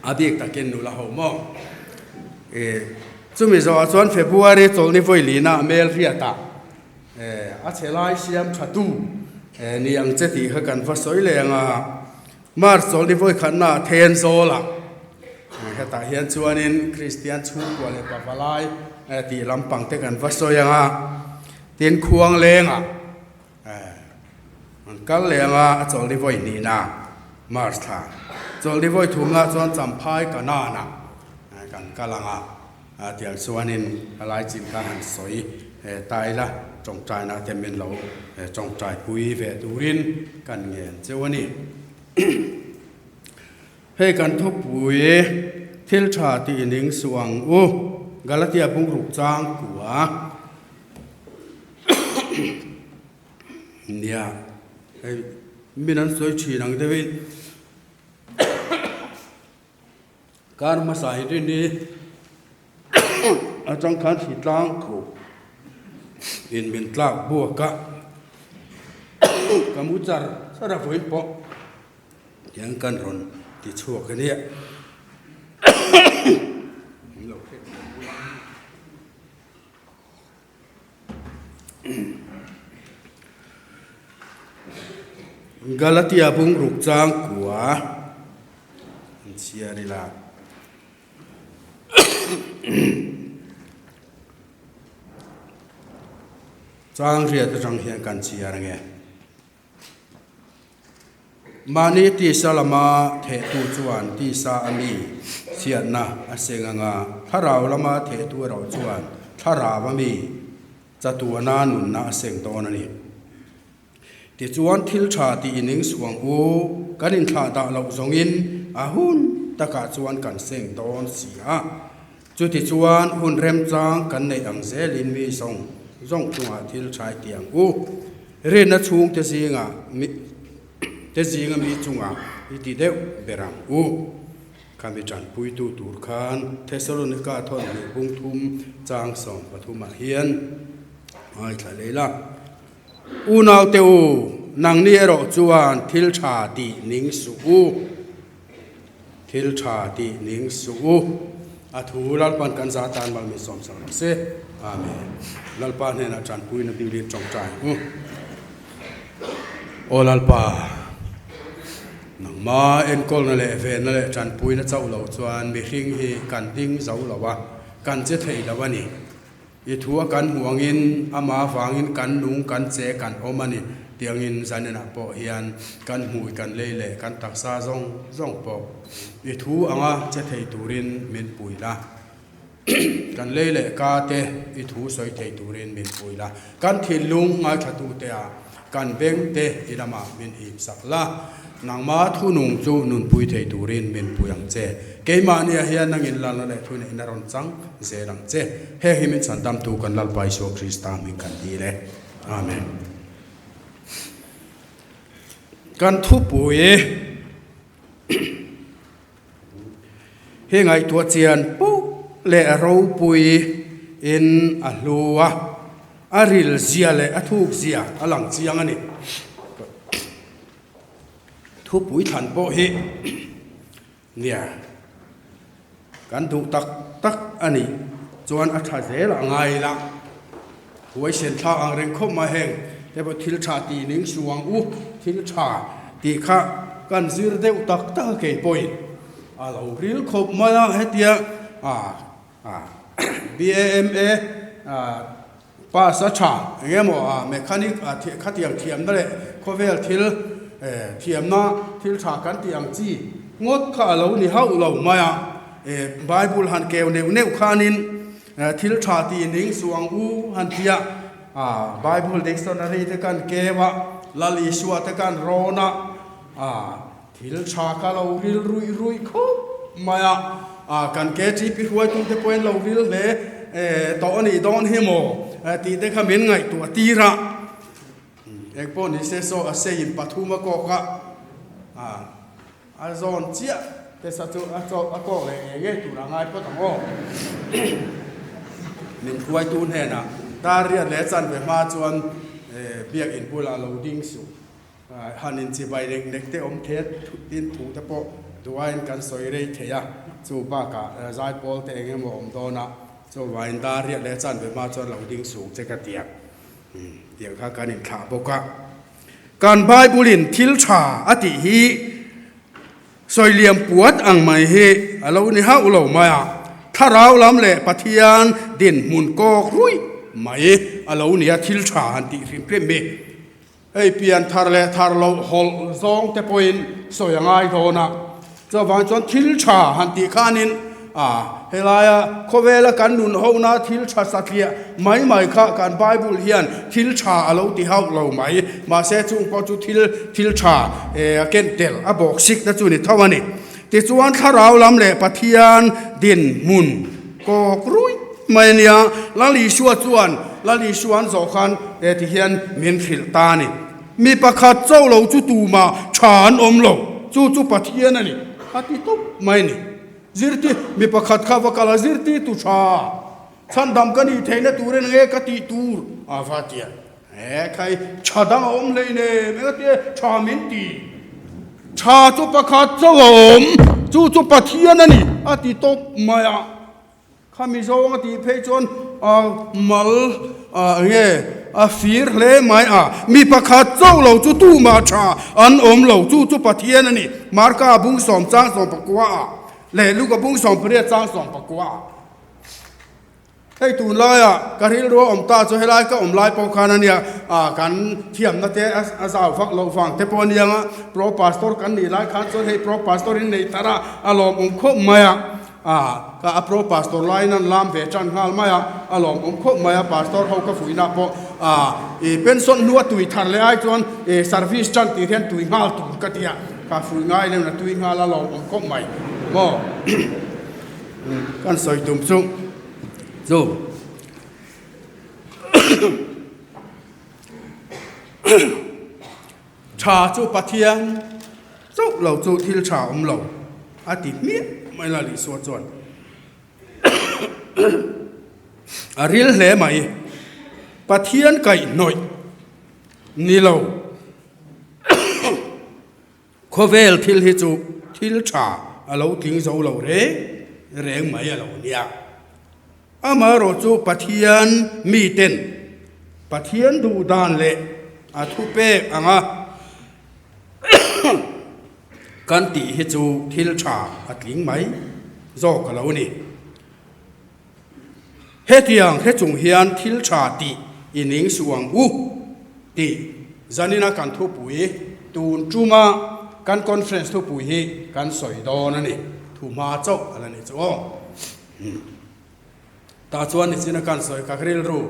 A bik takin nula ho maw? E, chumi zawhah chuan February chawlhni vawi lina mel riatah e, a chhe lai siam tha tu e, ni ang che tih kha kan va sawi leh ang a. March chawlhni vawi khatnaah Thenzawl-ah hetah hian chuanin Kristian chhungkua leh pavalai tih lampang te kan va sawi ang a, tin Khuanglengah an kal leh ang a, a chawlhni vawi hnihna March thla chawlhni vawi thumna chuan Champhai Kanaan-ah kan kal ang a. Tiang chuanin a lai chin kha han sawi ta ila, tawngtaina te min lo tawngtaipui ve turin kan ngen cheu a ni. Hei kan thupui thil tha tih ning suh ang u, Galatia bungruk chang kua nia, hei min an sawi thin ang deuhin. Kar hmasa hi rin hi atang khan thli tlang kho in min tlak buak a, ka mu char char a vawiin pawh hian kan rawn ti chhuak a nia. Galatia bungruk chang kua an chhiar ila. Chang riat atang hian kan chhiar ange. Mahni tisa lama thehtu chuan tisa a mi chhiatna a seng anga, thlarau lama thehtu erawh chuan thlarau a mi chatuana nunna a seng dawn a ni. Tichuan thil tha tih in ing suang u, kan inthlah dah loh zawngin a hun takah chuan kan seng dawn si a. Chutichuan hun remchang kan neih ang zelin mi zawng zawng chungah thil thai ti ang u. Rinna chhungte zingah mi te zinga mi chungah i ti deuh ber ang u. Khami tanpuitu tur khan Thessalonika thawn hnih bung thum chang 13 ah hian ngaithla lei la. Unaute u, nangni erawh chuan thil tha tih ning suh u. Thil tha tih ning suh u. A thu Lalpan kan za tan mal min sawm sak rawh se. Amen. Lalpa hnenah tanpuina dilin tawngtai ang u. Aw Lalpa, nangma enkawlna leh venna leh tanpuina chauh lo chuan mihring hi kan ding zo lo a, kan che thei lo a ni. I thu a kan hmuh angin ama avangin kan nung, kan che, kan awm a ni. Tiangin zaninah pawh hian kan hmui, kan lei leh kan taksa zawng zawng pawh i thu anga che thei turin min pui la. Kan lei leh ka te i thu sawi thei turin min pui la. Kan thinlung ngaithlatute ah Kan beng te i lamah min hip sak la, nangma thunung chu nunpui thei turin min pui ang che. Keimahnia hian nangin lalna leh thuneihna rawn chang zel ang che. Heng hi min chhandamtu kan Lalpa Isua Krista hming kan dil e. Amen. Kan thupui hi ngaihtuah chian puh leh ropui in a hlu a, a ril zia leh a thuk zia a lang chiang a ni. Thupui thlan pawh hi nia kan duh tak tak a nih chuan a tha zel a ngai ila, huaisen thlak ang reng khawp mai heng te pawh thil tha tih ning suang u, thil tha tih kha kan zir deuh tak tak a keipawhin. A lo ril khawp mai a, hetia BAMA pass a tha eng emaw mechanic khatiang thiamna leh khawvel thil thiamna thil tha kan tih ang chi ngawt kha a lo ni hauh lo mai a. Bible han keu neuh neuh khanin thil tha tih ning suh ang u han ti a, Bible dictionary te kan keu a, Lal Isua te kan rawn a. Thil tha ka lo ril ruih ruih khawp mai a, kan KTP hruaitute pawhin lo ril hle tawh a nih dawn hi maw tih te kha min ngaihtuah tir a. Eng pawh ni se saw a seiin pathum a kawk a, a zawn chiah te sa chu a kawk leh ngei ngei tur a ngai phawt ang aw. Min hruaitu hnenah dar riat leh chanve hma chuan biakin bulah lo ding suh. Han inchibai nek nek te awm thei a, tin thu te pawh duaiin kan sawi rei thei a, chu bakah zaipawl te eng emaw awm dawn a, chuvain dar riat leh chanve hma chuan lo ding sung che ka ti a, tiang kha kan inthlah bawk a. Kan Bible in thil tha a tih hi sawi liam puat ang mai hi a lo ni hauh lo mai a, thlarau lam leh Pathian dinhmun kawk ruih mai a lo ni a, thil tha han tih hrim hrim hi. Hei pian thar leh thar loh hawlh zawng te pawhin sawi a ngai dawn a, chuvang chuan thil tha han tih khanin a helaia khawvela kan nun hona thil tha satliah mai mai kha kan Bible hian thil tha a lo ti hauh lo mai, mahse chung pawh chu thil thil tha a ken tel a bawk sikna chu ni tho a ni. Tichuan thlarau lam leh Pathian dinhmun kawk ruih mai a nia, Lal Isua chuan Lal Isua an zawh khan he ti hian min hrilh ta a ni. Mi pakhat cho lo chu tumah tha an awm lo, chu chu Pathian a ni, a ti tawp mai a ni. Zirti, mi pakhat kha va kal a, zirti tu tha, chhandam ka nih theihna tur en nge ka tih tur a va ti a. He khai tha dang a awm hleinem engati tha min ti? Tha chu pakhat chauh a awm, chu chu Pathian a ni a ti tawp mai a. Khami zawng a tih phei chuan a mal nge a fir hle mai a. Mi pakhat chauh lo chu tumah tha an awm lo, chu chu Pathian a ni. Marka bung sawm chang sawm pakua ah leh Luka bung sawm pariat chang sawm pakua ah. Hei tunlaia ka rilru a awm ta chu helai ka awm lai pawh khan a nia, ah kan thiamna te a zau vak loh vang te pawh a nia nga, pro pastor kan nih lai khan chuan hei pro pastor in nei thar a, a lawmawm khawp mai a, ah ka a pro pastor laiin an lam ve tan nghal mai a, a lawmawm khawp mai a, pastor ho ka fuihna pawh ah i pension hnua tui thar leh ai chuan i service tan tih hian tui nghal tur ka ti a, ka fuih ngai lem la tui nghal a lawmawm khawp mai maw. Kan sawi tum chu chu tha chu Pathian chauh lo chu thil tha awm lo a ti hmiah mai la Isua chuan a ril hle mai Pathian kaihhnawih ni lo. Khawvel thil hi chu thil tha a lo tling zo lo reng reng mai a lo nia. Amaherawh chu Pathian miten Pathian duh dan leh a thupek anga kan tih hi chu thil tha a tling mai zawk a lo ni. Hetiang he chung hian thil tha tih i ning suh ang u tih zanina kan thupui tun tuma kan conference thupui hi kan sawi dawn a ni. Thu hma chauh a la ni chu aw. Tah chuan nichina kan sawi kha rilru.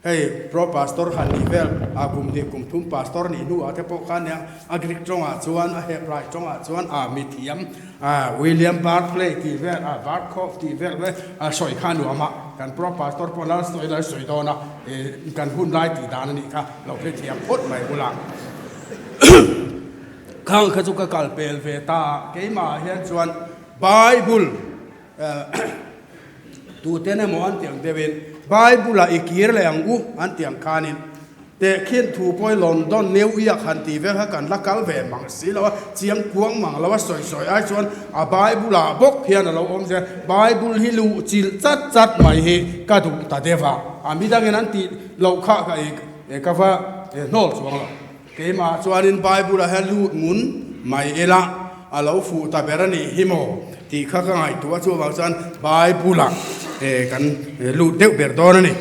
Hei Pro Pastor han nih vel a kum hnih kum thum Pastor nih hnuah te pawh khan nia a Greek tawngah chuan a Hebrai tawngah chuan a mi thiam a William Barclay tih vel a Barkhoff tih vel ve a sawi kha nuam a kan Pro Pastor pawh lal sawi lal sawi dawn a kan hun lai tih dan a nih kha lo hrethiam phawt mai bula khang kha chu ka kal pel ve ta a keimah hian chuan Bible Tuten emaw an ti ang deuhin Bible-ah i kir leh ang u an ti ang khanin tehkhin thu pawh i London New York han tih vel kha kan la kal ve mang si lo a, chiang kuang mang lo a sawi sawi ai chuan a Bible-ah bawk hian a lo awm zel. Bible hi luh chilh chat chat mai hi ka duh ta deuh a, a midangin an tih loh kha ka i ka va hnawl chuang lo. Keimah chuanin Bible-ah hian lut ngun mai ila. a lo fuh ta ber a nih hi maw tih kha ka ngaihtuah a, chuvang chuan Bible-ah kan lut deuh ber dawn a ni.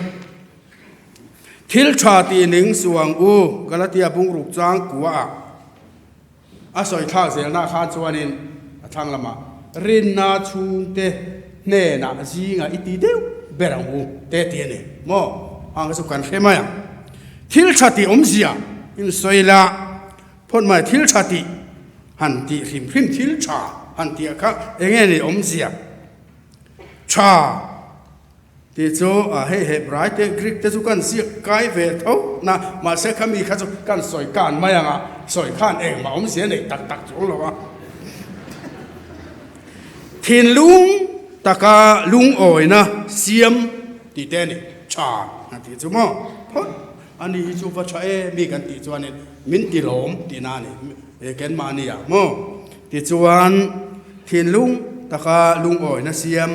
Thil tha tih ning suang u Galatia bungruk chang kuaah a sawi thlak zelna khan chuanin a thlang lamah rinna chhungte hnenah zingah i ti deuh ber ang u te ti a ni maw? Hang kha chu kan hre mai ang. Thil tha tih awmzia in sawi la phawt mai thil tha tih han tih hrim hrim thil tha han tih kha eng nge ni awmzia tha Tih chu a hei Hebrai te Greek te chu kan ziak kai ve tho na, mahse khami kha chu kan sawi kan mai ang a, sawi khan engmah awmzia nei tak tak chuang lo a. Thinlung taka lungawina siam tih te a ni, tha han tih chu maw phawt a ni hi chu va tha em mi kan tih chuanin min ti lawm tihna a ni, kenmahni ah maw tichuan thinlung taka lungawina siam.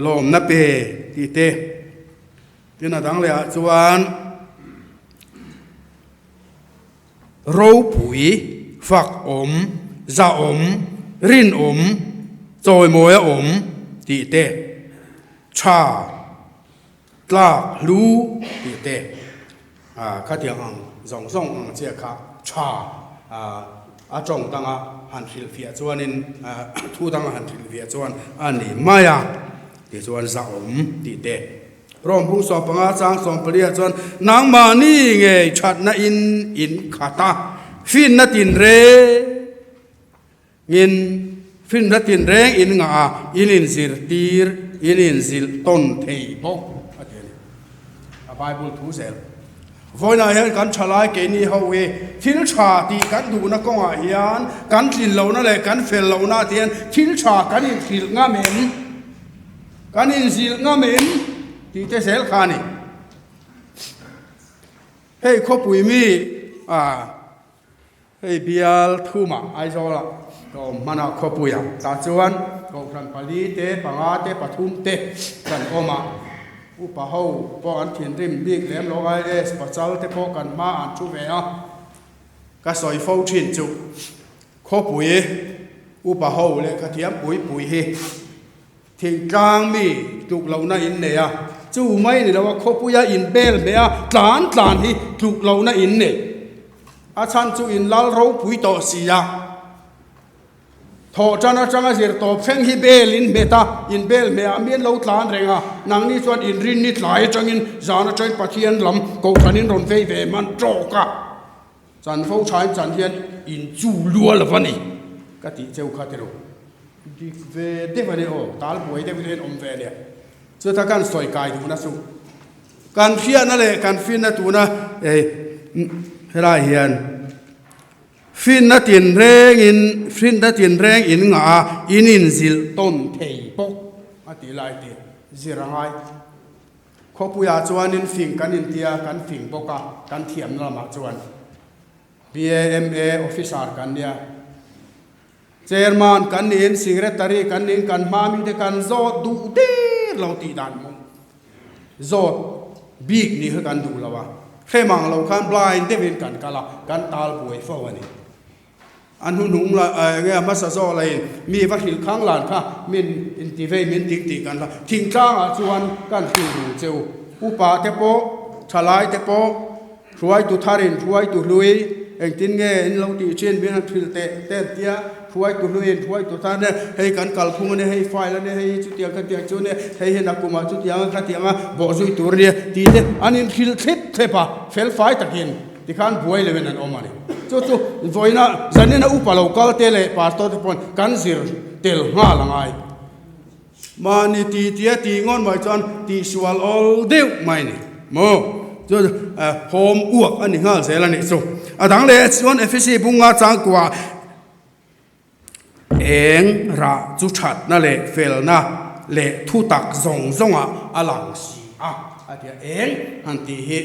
Lawmna pe tih te tin a dang leh ah chuan ropui, fak awm, za awm, rinawm, chawimawi a awm tih te, tha, tlak, hlu tih te khatiang ang zawng zawng ang chiah kha tha a tawng danga han hrilhfiah chuanin thu danga han hrilhfiah chuan a ni mai a tichuan zahawm tih te Rom bung 15 chang 14 chuan nangmahni ngei thatna in in khat a finna tinreng In finna tinreng in ngah a, in inzirtir, in inzilh tawn thei bawk a ti a ni. A Bible thu zel. Vawiinah hian kan thalai keini ho hi thil tha tih kan duhna kawngah hian kan tlin lohna leh kan fel lohna te hian thil tha kan inhrilh ngam em? Kan inzilh ngam em? Tih te zel kha a ni. Hei khawpui mi a. Hei bial thumah Aizawlah ka awm hman a, khawpuiah tah chuan kohhran pali te, panga te, pathum te kan awm a, upa ho pawh an thinrim bik lem lo, IAS pachal te pawh kan hma an thu ve a, ka sawi fo thin chu khawpui upa ho lehkha thiam pui pui hi thingtlang mi tluk lohna in nei a, chu mai ni lo a khawpuia in bel hmeh a, tlan tlan hi tluk lohna in nei. A chhan chu in lal ropui tawh si a, thawh tan atanga zir tawp thleng hi bel in hmet a, in bel hmeh ah mian lo tlan reng a, nangni chuan in rinni tlai atangin zan atangin Pathian lam kohhran in rawn vei ve hman tawk a, chanvo thain chan hian in chu lua lo va ni ka tih cheu kha tiro dik ve deuh a ni aw, tal buai deuh hian awm ve nia, chuta kan sawi kai duhna chu. Kan hriatna leh kan finna tuna helai hian finna tinrengin finna tinreng in ngah a, in inzilh tawn thei bawk a tih lai te zir a ngai. Khawpuiah chuanin fing kan intia, kan fing bawk a, kan thiamna lamah chuan BAMA officer kan nia. Chairman kan niin Secretary kan niin kan hma mite kan zawt duh der lo tih dan maw? Zawt bik nih kha kan duh lo a, hrem ang lo khan blind deuhin kan kal a, kan tal buai fo a ni. A hnuhnung la enge a hmasa zawk lahin mi va hrilh khang lan kha min inti vei min ting tih kan la thingtlangah chuan kan hrilh rung che u. Upa te pawh, thalai te pawh, Hruaitu tharin hruaitu hlui engtin nge in lo tih thin min han hrilh teh te an tia, hruaitu hluiin hruaitu tan e, hei kan kalphung a nia, hei file a nia, hei hi chutiang khatiang chu a nia, hei hi nakumah chutiang a khatiang a bawhzui tur a nia tih te an inhrilh thlep thlep a, fel fai takin tikhan buai loin an awm a ni. Chu chu vawiina zanina upa lo kal te leh pastor te pawhin kan zir tel nghal a ngai. Mahni ti tia ti ngawn mai chuan tihsual awl deuh mai ni maw? Chu hawm uak a ni nghal zel a nih chu. A dang leh chuan Efesi bunga changkua eng rah chu thatna leh felna leh thutak zawng zawngah a lang si a, a ti a. Eng han tih hi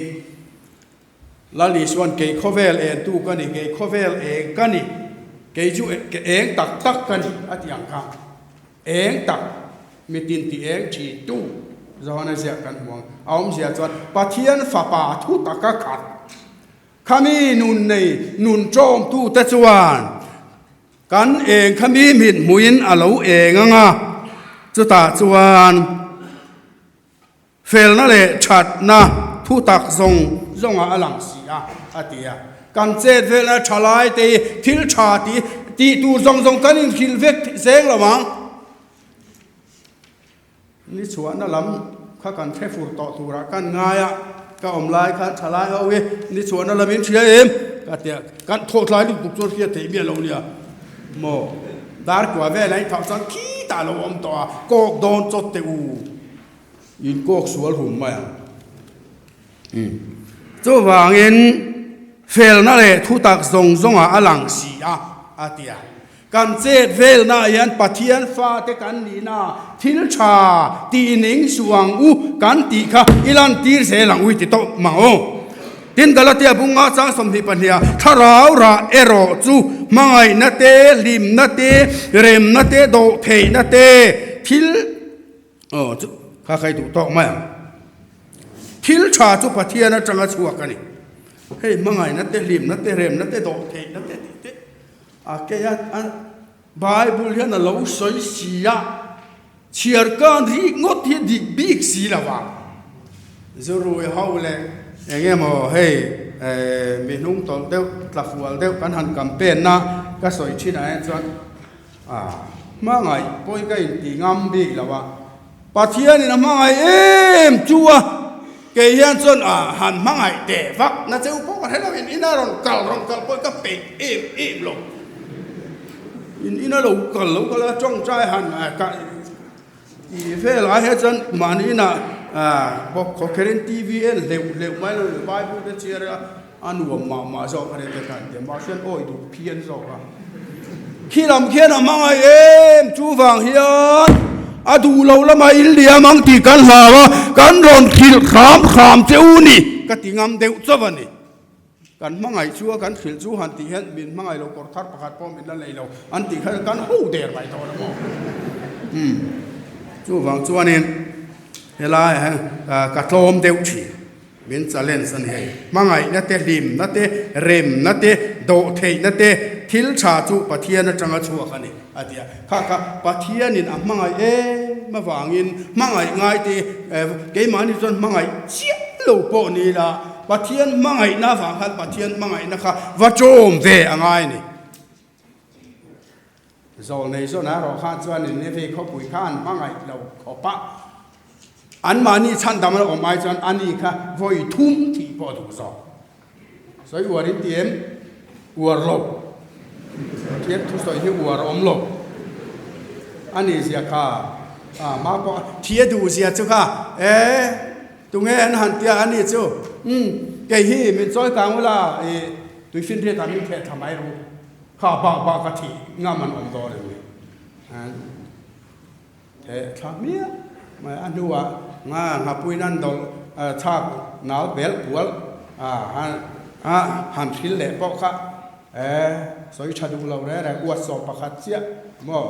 Lal Isuan kei khawvel entu ka ni, kei khawvel eng ka ni, kei chu eng tak tak ka ni a ti ang kha. Eng tak, mitin ti eng thi tu Johana ziah kan hmu ang. A awmzia chuan Pathian fapa thu taka khat, khami nun nei nun ṭawmtute chuan. Kan eng kha mi mit hmuhin a lo eng ang a, chutah chuan felna leh thatna thutak zawng zawngah a lang si a, a ti a. Kan chet velna tha lai te hi thil tha tih tih tur zawng zawng kan inhrilh vek zeng lo ang. Ni chhuahna lam kha kan hre fur tawh turah kan ngai a, ka awm lai khan tha lai ho hi ni chhuahna lam in hria em? Ka ti a, kan thawh tlai lutuk chuan hriat theih miah lo nia maw? Dar kua velah in thauh chuan khitah a lo awm tawh a, kawk dawn chawt teh u, in kawk sual hum mai ang. Chuvangin felna leh thutak zawng zawngah a lang si a, a ti a. Kan chet velnaah hian Pathian fate kan nihna thil tha tih ning suh ang u kan tih kha i lantir zel ang u i ti tawh mang aw. Tin, Galatia bunga chang 22ah thlarau rah erawh chu hmangaihna te, hlimna te, remna te, dawhtheihna te, thil aw chu kha kha i duh tawk mai ang. Thil tha chu Pathian atanga chhuak a ni. Hei hmangaihna te, hlimna te, remna te, dawhtheihna te tih te. A keia a Bible hian a lo sawi si a, chhiar kan rik ngawt hi dik bik si lo a. Zurui ho leh eng emaw hei mi hnung tawlh deuh tla fual deuh kan han campaign na ka sawi thin ah hian chuan a hmangaih pawh hi ka inti ngam bik lo a. Pathianin a hmangaih em chu a, kei hian chuan a han hmangaih teh vak na cheu pawh ka hre lo, in ina rawn kal rawn kal pawh ka peih em em lo, in ina lo kal lo kal a tawngtai han ka tih vel ai hian chuan mahni inah bawk khawkherin TV en hleuh hleuh mai lo Bible te chhiar ila a nuam mah mah zawk a ni te kha an ti a, mahse an awih duh phian zawk a. Khi lam khian a hmangaih em chuvang hian a duh lo lama in liam ang tih kan hlau a, kan rawn hrilh hram hram che u ni ka ti ngam deuh chauh a ni. Kan hmangaih chu a kan hrilh chu han tih hian min hmangaih lo kawr thar pakhat pawh min la nei lo an tih kha kan ho der mai dawn a maw. Umm chuvang chuanin helai ah hian ka tlawm deuh thin. Min challenge a ni hei. Hmangaihna te, hlimna te, remna te, dawhtheihna te, thil tha chu Pathian atanga chhuak a ni, a ti a. Kha kha Pathianin a hmangaih em avangin hmangaih ngai te, keimahni chuan hmangaih chiah lo pawh ni ila, Pathian hmangaihna avang khan Pathian hmangaihna kha va tawm ve a ngai a ni. Zawlnei zawn erawh khan chuan Nineveh khawpui kha an hmangaih lo khawp a, anmahni chhandam an awm ai chuan ani kha vawi thum thih pawh a duh zawk. Sawi uar in ti em? Uar lo. Pathian thusawi hi uar a awm lo. Ani zia kha a mah pawh thi a duh zia chu kha e tunge an han tia ani chu umm kei hi min chawi kang ula i tuifinriat ah min theh tha mai ru. Kha bak bak a thih ngam an awm dawn em ni? Theh thla hmiah mai a hnuah nga nghapuiin an dawlh chhak nau bel kual a han hril leh pawh kha sawi tha duh lo reng reng uat sawm pakhat chiah maw?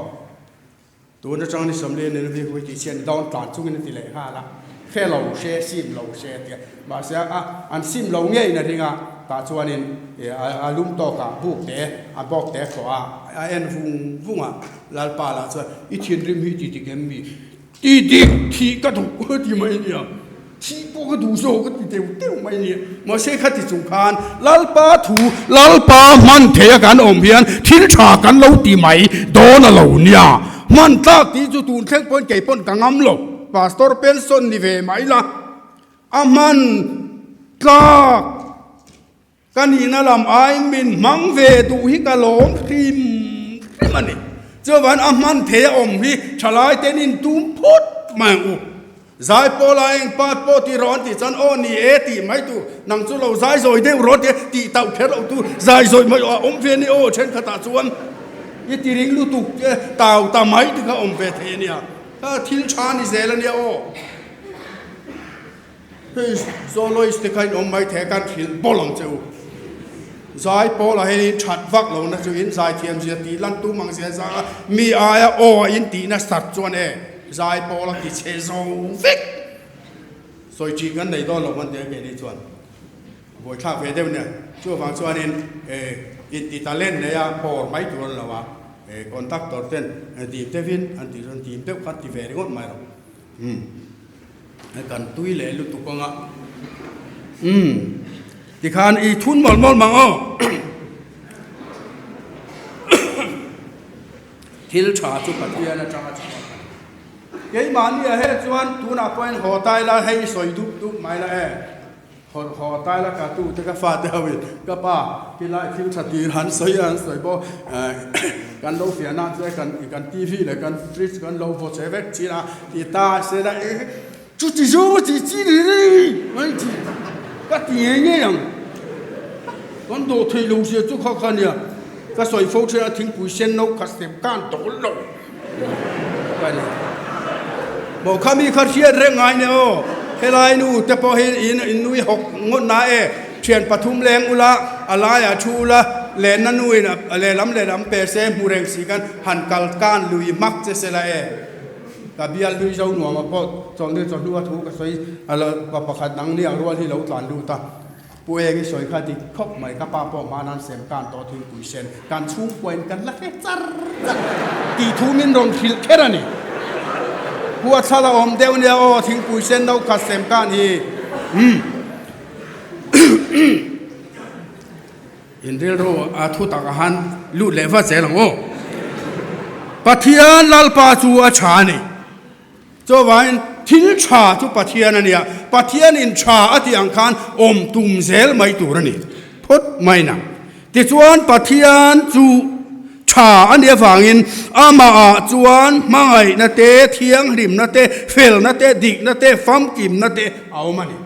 Tun atang ni 40 ni vi hui tih chian dawn tlan chungin a ti leh nghal a, hre lo hre, sim lo hre a ti a. Mahse a an sim lo ngeiin a ring a, tah chuanin a lum tawkah buk te a bawk te thlawh a, a en vung vung a. Lalpa lah chuan, I thinrim hi ti dik em mi? Ti dik, thih ka duh a ti mai nia. Thih pawh ka duh zawk a ti deuh deuh mai nia. Mahse khati chung khan Lalpa thu, Lalpa hman theia kan awm hian thil tha kan lo ti mai dawn a lo nia. Hman tlak tih chu tun thleng pawhin kei pawn ka ngam lo. Pastor pension ni ve mai la, a hman tlak. Ka nihna lam aiin min hmang ve duh hi ka lawm hrim hrim a ni. Chuvan a hman thei a awm hi thalai ten in tum phut mai ang u. Zai pawh la eng pat pawh ti rawh an tih chuan aw ni e tih mai tur, nang chu lo zai zawi deuh rawh tia tih tauh kher loh tur, zai zawi mai a awm ve a ni aw thenkhatah chuan i ti ring lutuk tau ta mai ti kha awm ve thei a nia. Kha thil tha ni zel a nia aw. Hei soloist te kha in awm mai thei a kan hrilh bawlh ang che u. Zai pawl ah hian in that vak lo na chu in zai thiam zia tih lan tum ang zia zang a mi aia aw a in tih nasat chuan e zai pawl a ti chhe zo vek. Sawi tih kan nei dawn lo hman teh keini chuan buaithlak ve deuh nia. Chuvang chuanin e inti talent nei a bawr mai tur an lo a. Conductor ten dim deuhin an tih chuan dim deuh khan ti ve ringawt mai lo. Umm kan tui leh lutuk anga umm tikhan i thun mawlh mawlh mang aw. Thil tha chu Pathian atanga chhuak a ni. Keimahni ah heh chuan tunah pawhin haw tai la hei i sawi dup dup mai la e. Haw haw tai la ka tu te ka fate ho in ka pa tilai thil tha tir han sawi a han sawi pawh kan lo fiah nan chuan kan kan TV leh kan fridge kan lo vaw che vek thin a ti ta se la e chuti zawng a tih chi ni rei mai chi ka ti ngei ngei ang kan dawh theih lo zia chu kha kha nia ka sawi fo thin a thingpui sen no kha sem kan dawl lo ka ni. Maw kha mi kha hriat reng ngai nia aw, helai nu te pawh hi in in nui hawk ngawt na e, thian pathum leng ula a laiah thu ula lenna nu in a lehlam lehlam pe se hmu reng si khan han kal kan lui hmak che se la e. Ka bial hlui zo nuam a pawh chawlhni chawhnu a thu ka sawi a lo pa pakhat dang ni ang rual hi lo tlan lut a. Pu Eng i sawi kha dik khawp mai, ka pa pawh hmanan sem kan tawh thingpui sen kan chhungkuain kan la hre char char tih thu min rawn hrilh kher a ni. Pu a thla la awm deuh nia aw thingpui sen no khat sem kan hi umm in rilru a thu tak ah han lut leh vat zel ang aw. Pathian Lalpa chu a tha a ni. Chuvangin thil tha chu Pathian a nia, Pathianin tha a tih ang khan awm tum zel mai tur a ni phawt mai nang. Tichuan Pathian chu tha a nih avangin amahah chuan hmangaihna te, thianghlimna te, felna te, dikna te, famkimna te a awm a ni.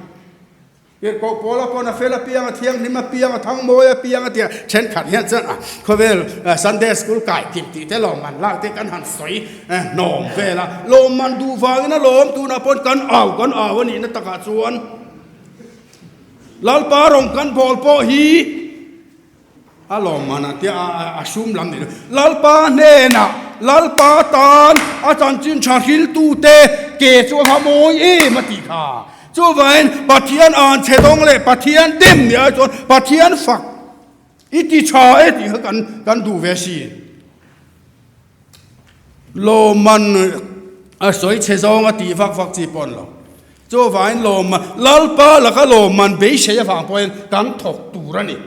Tirhkoh Paula pawn a fel apiang, a thianghlim apiang, a thangmawi apiang a tia thenkhat hian chuan a khawvel Sunday School kai kim tih te lawmman lak te kan han sawi hnawm vel a, lawmman duh vangin a lawm tunah pawn kan au kan au a nihna takah chuan Lalpa rawng kan bawl pawh hi A lawmman a tia a sum lam ni lo. Lalpa hnenah Lalpa tan a chanchin tha hriltute ke chu a va mawi em a tih kha. Chuvangin Pathian an chhe dawng leh Pathian dem ni ai chuan Pathian fak i ti tha e tih kha kan kan duh ve si. Lawmman a sawi chhe zawng a tih vak vak chi pawh a ni lo. Chuvangin lawmman, Lalpa laka lawmman beisei avang pawhin kan thawk tur a ni.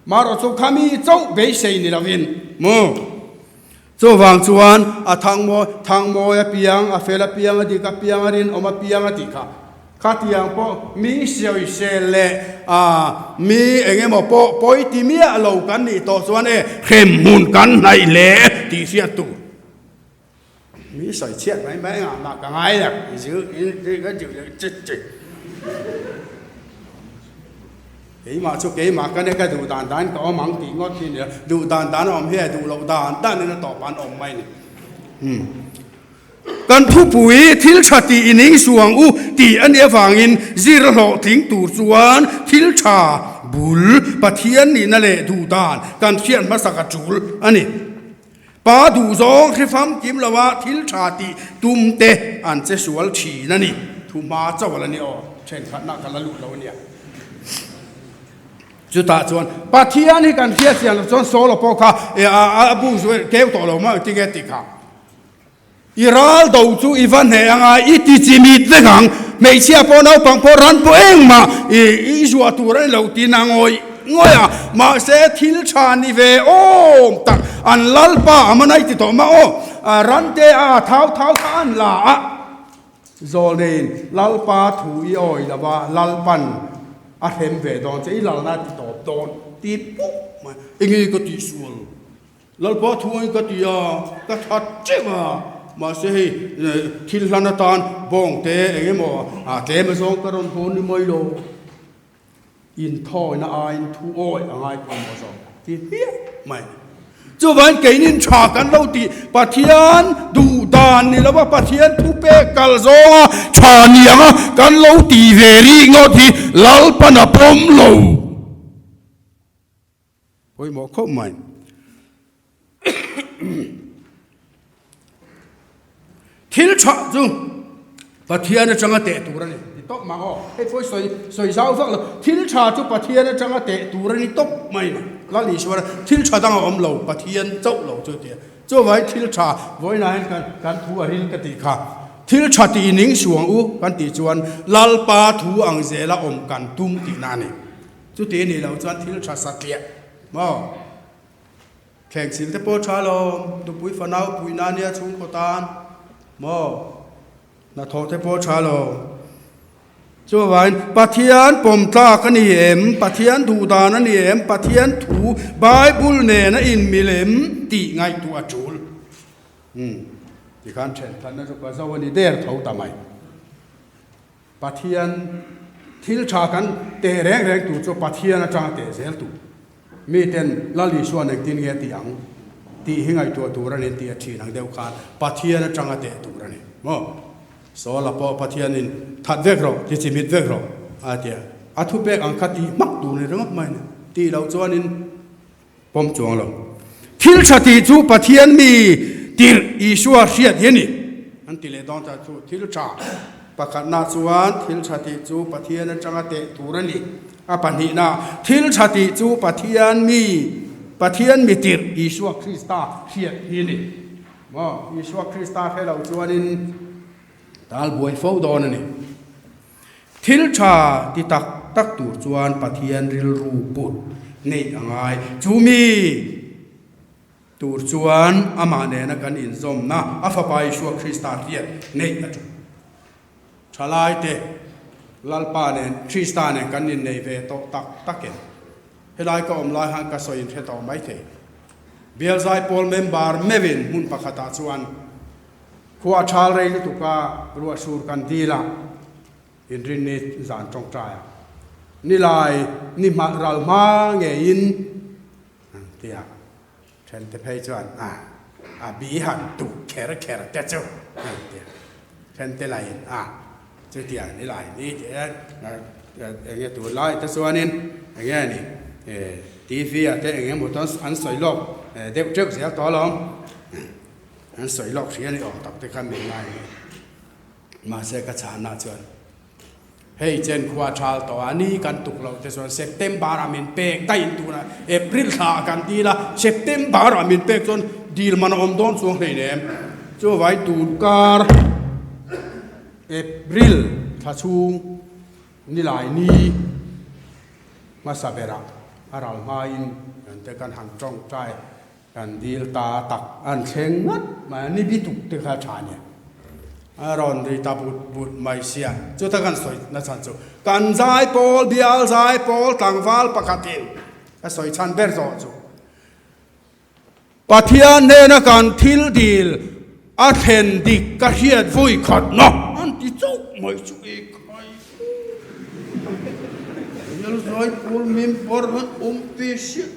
Marawh chu khami chauh beisei ni lovin maw? Chuvang chuan a thangmawi, thangmawi apiang, a fel apiang, a dik apiang, a rinawm apiang a tih kha. Khatiang pawh mi sawisel leh a mi eng emaw pawh pawi ti miah lo kan nih tawh chuan e hremhmun kan hnaih hle tih hriat tur. Mi sawi chhiat mai mai engah mah ka ngai lo keimah chu keimah ka nia ka duh dan dan ka awm ang tih ngawt hi nia duh dan dan a awm hi a duh loh dan dan in a tawp an awm mai ni kan thupui thil tha tih in ing suang u tih a nih avangin zir hlawhtling tur chuan thil tha bul Pathian nihna leh duh dan kan hriat hmasak a tul a ni. Pa duhzawng hrifam kim loa thil tha tih tum te an che sual thin a ni. Thu hma chauh a la ni aw, thenkhatna ka la lut lo a nia. Chutah chuan Pathian hi kan hriat chian loh chuan Saul-a pawh kha a bu chu keu tawh lo mai tinge tih kha. I ral do chu i va hneh anga i ti chimit vek ang, hmeichhia pawh naupang pawh ran pawh engmah i zuah tur a ni lo tiin a ngawi ngawi a, mahse thil tha ni ve awm tak an lalpa a man a i ti tawh mah aw, ran te a thau thau kha an la a, zawlneiin lalpa thu i awi lo va lalpan a hrem ve dawn che i lalna a ti tawp dawn ti puk mai, enge ka tihsual? Lalpa thuai ka ti a, ka that teuh a, mahse hei thil hlan atan bawng te eng emaw a tlem azawng ka rawn hawn ni mai lo. Inthawina aiin thu awi a ngai pawimawh zawk ti hmiah mai. Chuvangin keinin tha kan lo tih Pathian duh dan ni lova Pathian thu pek kal zawnga tha ni anga kan lo ti ve rih ngawt hi Lalpan a pawm lo. Pawimawh khawp mai. Thil tha chu Pathian atanga teh tur a ni. Ti tawp mah aw. Hei pawh sawi sawi zau vak lo. Thil tha chu Pathian atanga teh tur a ni tawp mai. Lal Isua thil tha dang a awm lo Pathian chauh lo chu tia. Chuvai thil tha vawiinah hian kan kan thu a ril ka tih kha. Thil tha tih ning suang u kan tih chuan Lalpa thu ang zela awm kan tum tihna a ni. Chuti nih loh chuan thil tha satliah maw? Thleng sil te pawh tha lo, nupui fanau puihna ania chhungkaw tan maw? Hnathawh te pawh tha lo. Chuvangin, Pathian pawm tlak a ni em? Pathian duh dan a ni em? Pathian thu Bible nen a inmil em? tih ngaihtuah a tul. Umm, tikhan thenkhatna chu ka zo a ni der tho ta mai. Pathian thil tha kan teh reng reng tur chu Pathian atanga teh zel tur. Miten Lal Isuan engtin nge tih ang tih hi ngaihtuah tur a ni tih a thin ang deuh khan Pathian atanga teh tur a ni maw? Saula pawh Pathianin that vek rawh, ti chimit vek rawh a ti a, a thupek ang kha tih hmak tur ni ringawt mai a ni. Tih loh chuanin pawm chuang lo. Thil tha tih chu Pathian mi tirh Isua hriat hi a ni. An ti leh dawn ta chu thil tha pakhatna chuan thil tha tih chu Pathian atanga teh tur a ni. A pahnihna, thil tha tih chu Pathian mi Pathian mi tirh Isua Krista hriat hi a ni. Maw, Isua Krista hre lo chuanin tal buai fo dawn a ni. Thil tha ti tak tak tur chuan Pathian rilru put neih a ngai. Chu mi tur chuan amah nena kan inzawmna a Fapa Isua Krista hriat neih a tul. Thalaite, Lalpa nen, Krista nen kan innei ve tawh tak takin helai ka awm lai han ka sawi inhre tawh maithei. Bial Zaipawl member meuhin hmun pakhatah chuan Khua thal rei lutuk a, ruah sur kan dil a, inrinni zan tawngtai a, nilai ni hma ral hma ngeiin an ti a, thente phei chuan a a bi han tuk kher kher te chu an ti a, thente laiin a chutiang nilai ni tih hian enge tur lai te chuanin enge ni TV ah te eng emaw chuan an sawi lawk deuh teuh zel tawh alawm. An sawi lawk hria ni awm tak te kha min ngai mai. Mahse ka chhahna chuan hei chen khua thal tawh a ni kan tuk loh te chuan September ah min pek daih in tuna April thla ah kan dil a September ah min pek chuan dil man a awm dawn chuang hleinem. Chuvai tun kar April thla chhung nilai ni hmasa berah a ral hmain kan te kan han tawngtai Kan dil ta tak an thleng ngat mai a, ni bi tuk te kha tha nia. A rawn ri ta but but mai sia, chuta kan sawi na chhan chu kan zaipawl bial zaipawl tlangval pakhatin ka sawi chhan ber zawh chu Pathian hnena kan thil dil a thlen dik ka hriat vawi khat na an ti chauh mai chu e khai bial zaipawl member han awm ve sia.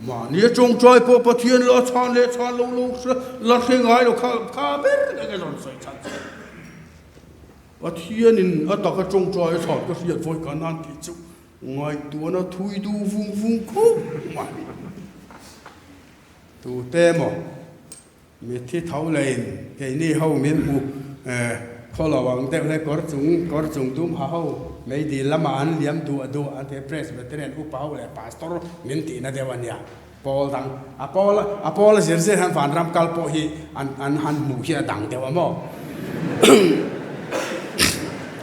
Mahni a tawngtai pawh Pathian la chhan leh chhan lo lo hre la hre ngai lo kha kha ber eng e rawn sawi chhan che. Pathianin a taka tawngtai a chhan ka hriat vawi ka nan tih chu ngaihtuahna thui duh vung vung khawp mai. Tute maw Mitthi tho leiin keini ho min hmu khaw lo ang deuh hle kawr chung kawr chung dum ha ho meidil lamah an liam duah duah an ti a Presbyterian upa ho leh pastor min tihna deuh a nia pawl dang a pawl a pawl a zir zir hian vanram kal pawh hi an an han hmuh hi a dang deuh a maw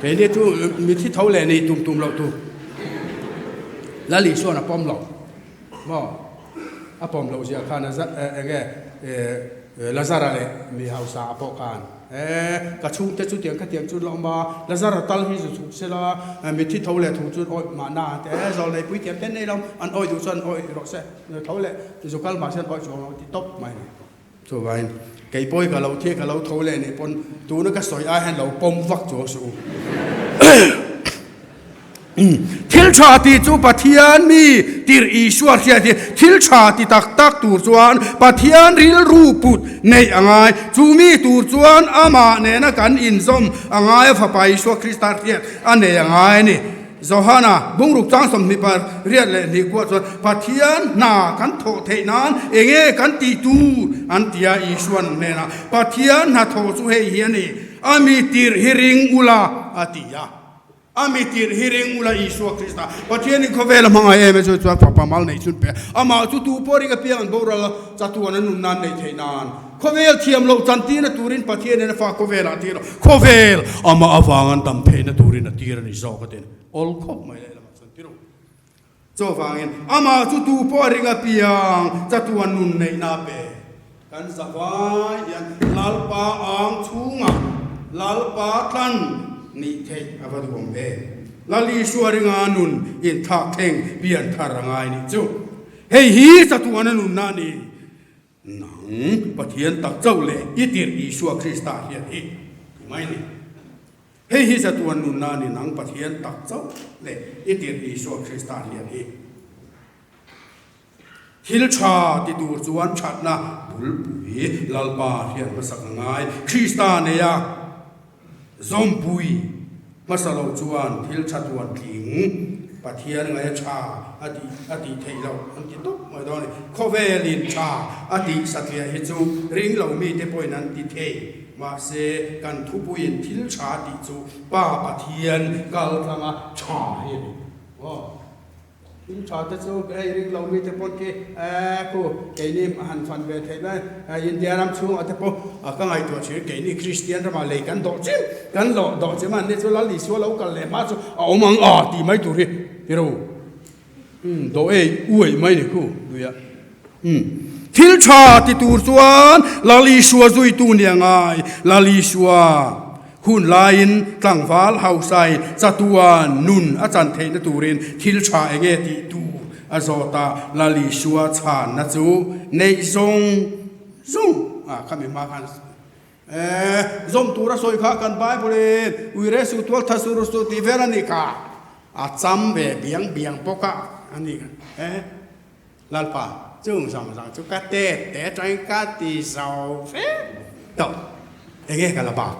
keini chu mitthi tho leh nih tum tum loh tur Lal Isuan a pawm lo maw. A pawm loh zia khan eng nge Lazara leh mi hausa a pawh khan e ka chhungte chu tiang khatiang chu la awm a, Lazara tal hi zu chhuk sela mitthi tho leh thu chu an awih mahna an ti e zawlnei pui thiam te nei lo an awih duh chuan an awih rawh se tho leh zu kal mahse an awih chuang lo ti tawp mai a ni. Chuvangin kei pawh hi ka lo thi a ka lo tho leh nih pawn tuna ka sawi ai hian lo pawm vak chuang suh u. Thil tha tih chu Pathian mi tirh Isua hriat hi thil tha ti tak tak tur chuan Pathian rilru put neih a ngai. Chu mi tur chuan amah nena kan inzawm a ngai a Fapa Isua Krista hriat a nei a ngai a ni. Johana, bungruk chang 20 par riat leh hnih kuah chuan Pathian hna kan thawh theih nan enge kan tih tur an ti a, Isuan hnenah Pathian hna thawh chu hei hi a ni, a mi tirh hi ring ula a ti a. A mi tirh hi ring ula Isua Krista Pathianin khawvel a hmangaih em e chu chuan fapa mal neih chhun pe amah chu tu pawh ring apiang an boral a, chatuan an nun nan neih theih nan khawvel thiam loh chantirna turin Pathianin a fa khawvelah a tir a, khawvel amah avang an dam theihna turin a tir a ni zawk a ti a ni. Awl khawp mai leh lamah chuan tir u. Chuvangin amah chu tu pawh a ring apiang chatuan nun neihna a pe. Kan zavai hian Lalpa ang chhungah Lalpa tlan nih theih a va duhawm em? Lal Isua ringa nun inthlak thleng pian thar a ngai nih chu. Hei hi chatuana nunna a ni. Nang Pathian tak chauh leh i tirh Isua Krista hian hi ti mai ni. Hei hi chatuan nunna a ni nang Pathian tak chauh leh i tirh Isua Krista hian hi. Thil tha ti tur chuan thatna bulpui Lalpa hriat hmasak a ngai. Krista neia zawmpui hmasa lo chuan thil tha tuan tling Pathian ngaia tha a tih a tih theih loh an ti tawp mai dawn a ni. Khawvelin tha a tih satliah hi chu ring lo mite pawhin an ti thei. Mahse, kan thupuiin thil tha tih chu Pa Pathian kal tlanga tha hi a ni. Aw. Thil tha te chu hei ring lo mite pawn khi khu keini han fan ve theih mai India ram chhungah te pawh ka ngaihtuah thin keini Kristian ramah lei kan dawh chem kan lawh dawh chem a ni chu Lal Isua lo kal leh hma chu a awm ang a tih mai tur hi tiro umm dawh ei uai mai ni khu luia umm thil tha ti tur chuan Lal Isua zuitu ni a ngai Lal Isua Hun laiin tlangval hausai chatuan nun a chan theihna turin thil tha enge tih tur a zawt a, Lalisua chhanna chu neih zawng zawng a khami hma khan e zawm tur a sawi kha kan Bible in uire su tual tha sur su tih vel a nih kha a cham ve biang biang bawk a a nih kha e Lalpa chung zawng zawng chu ka tet te atangin ka ti zo vek tawh. Enge ka la bak?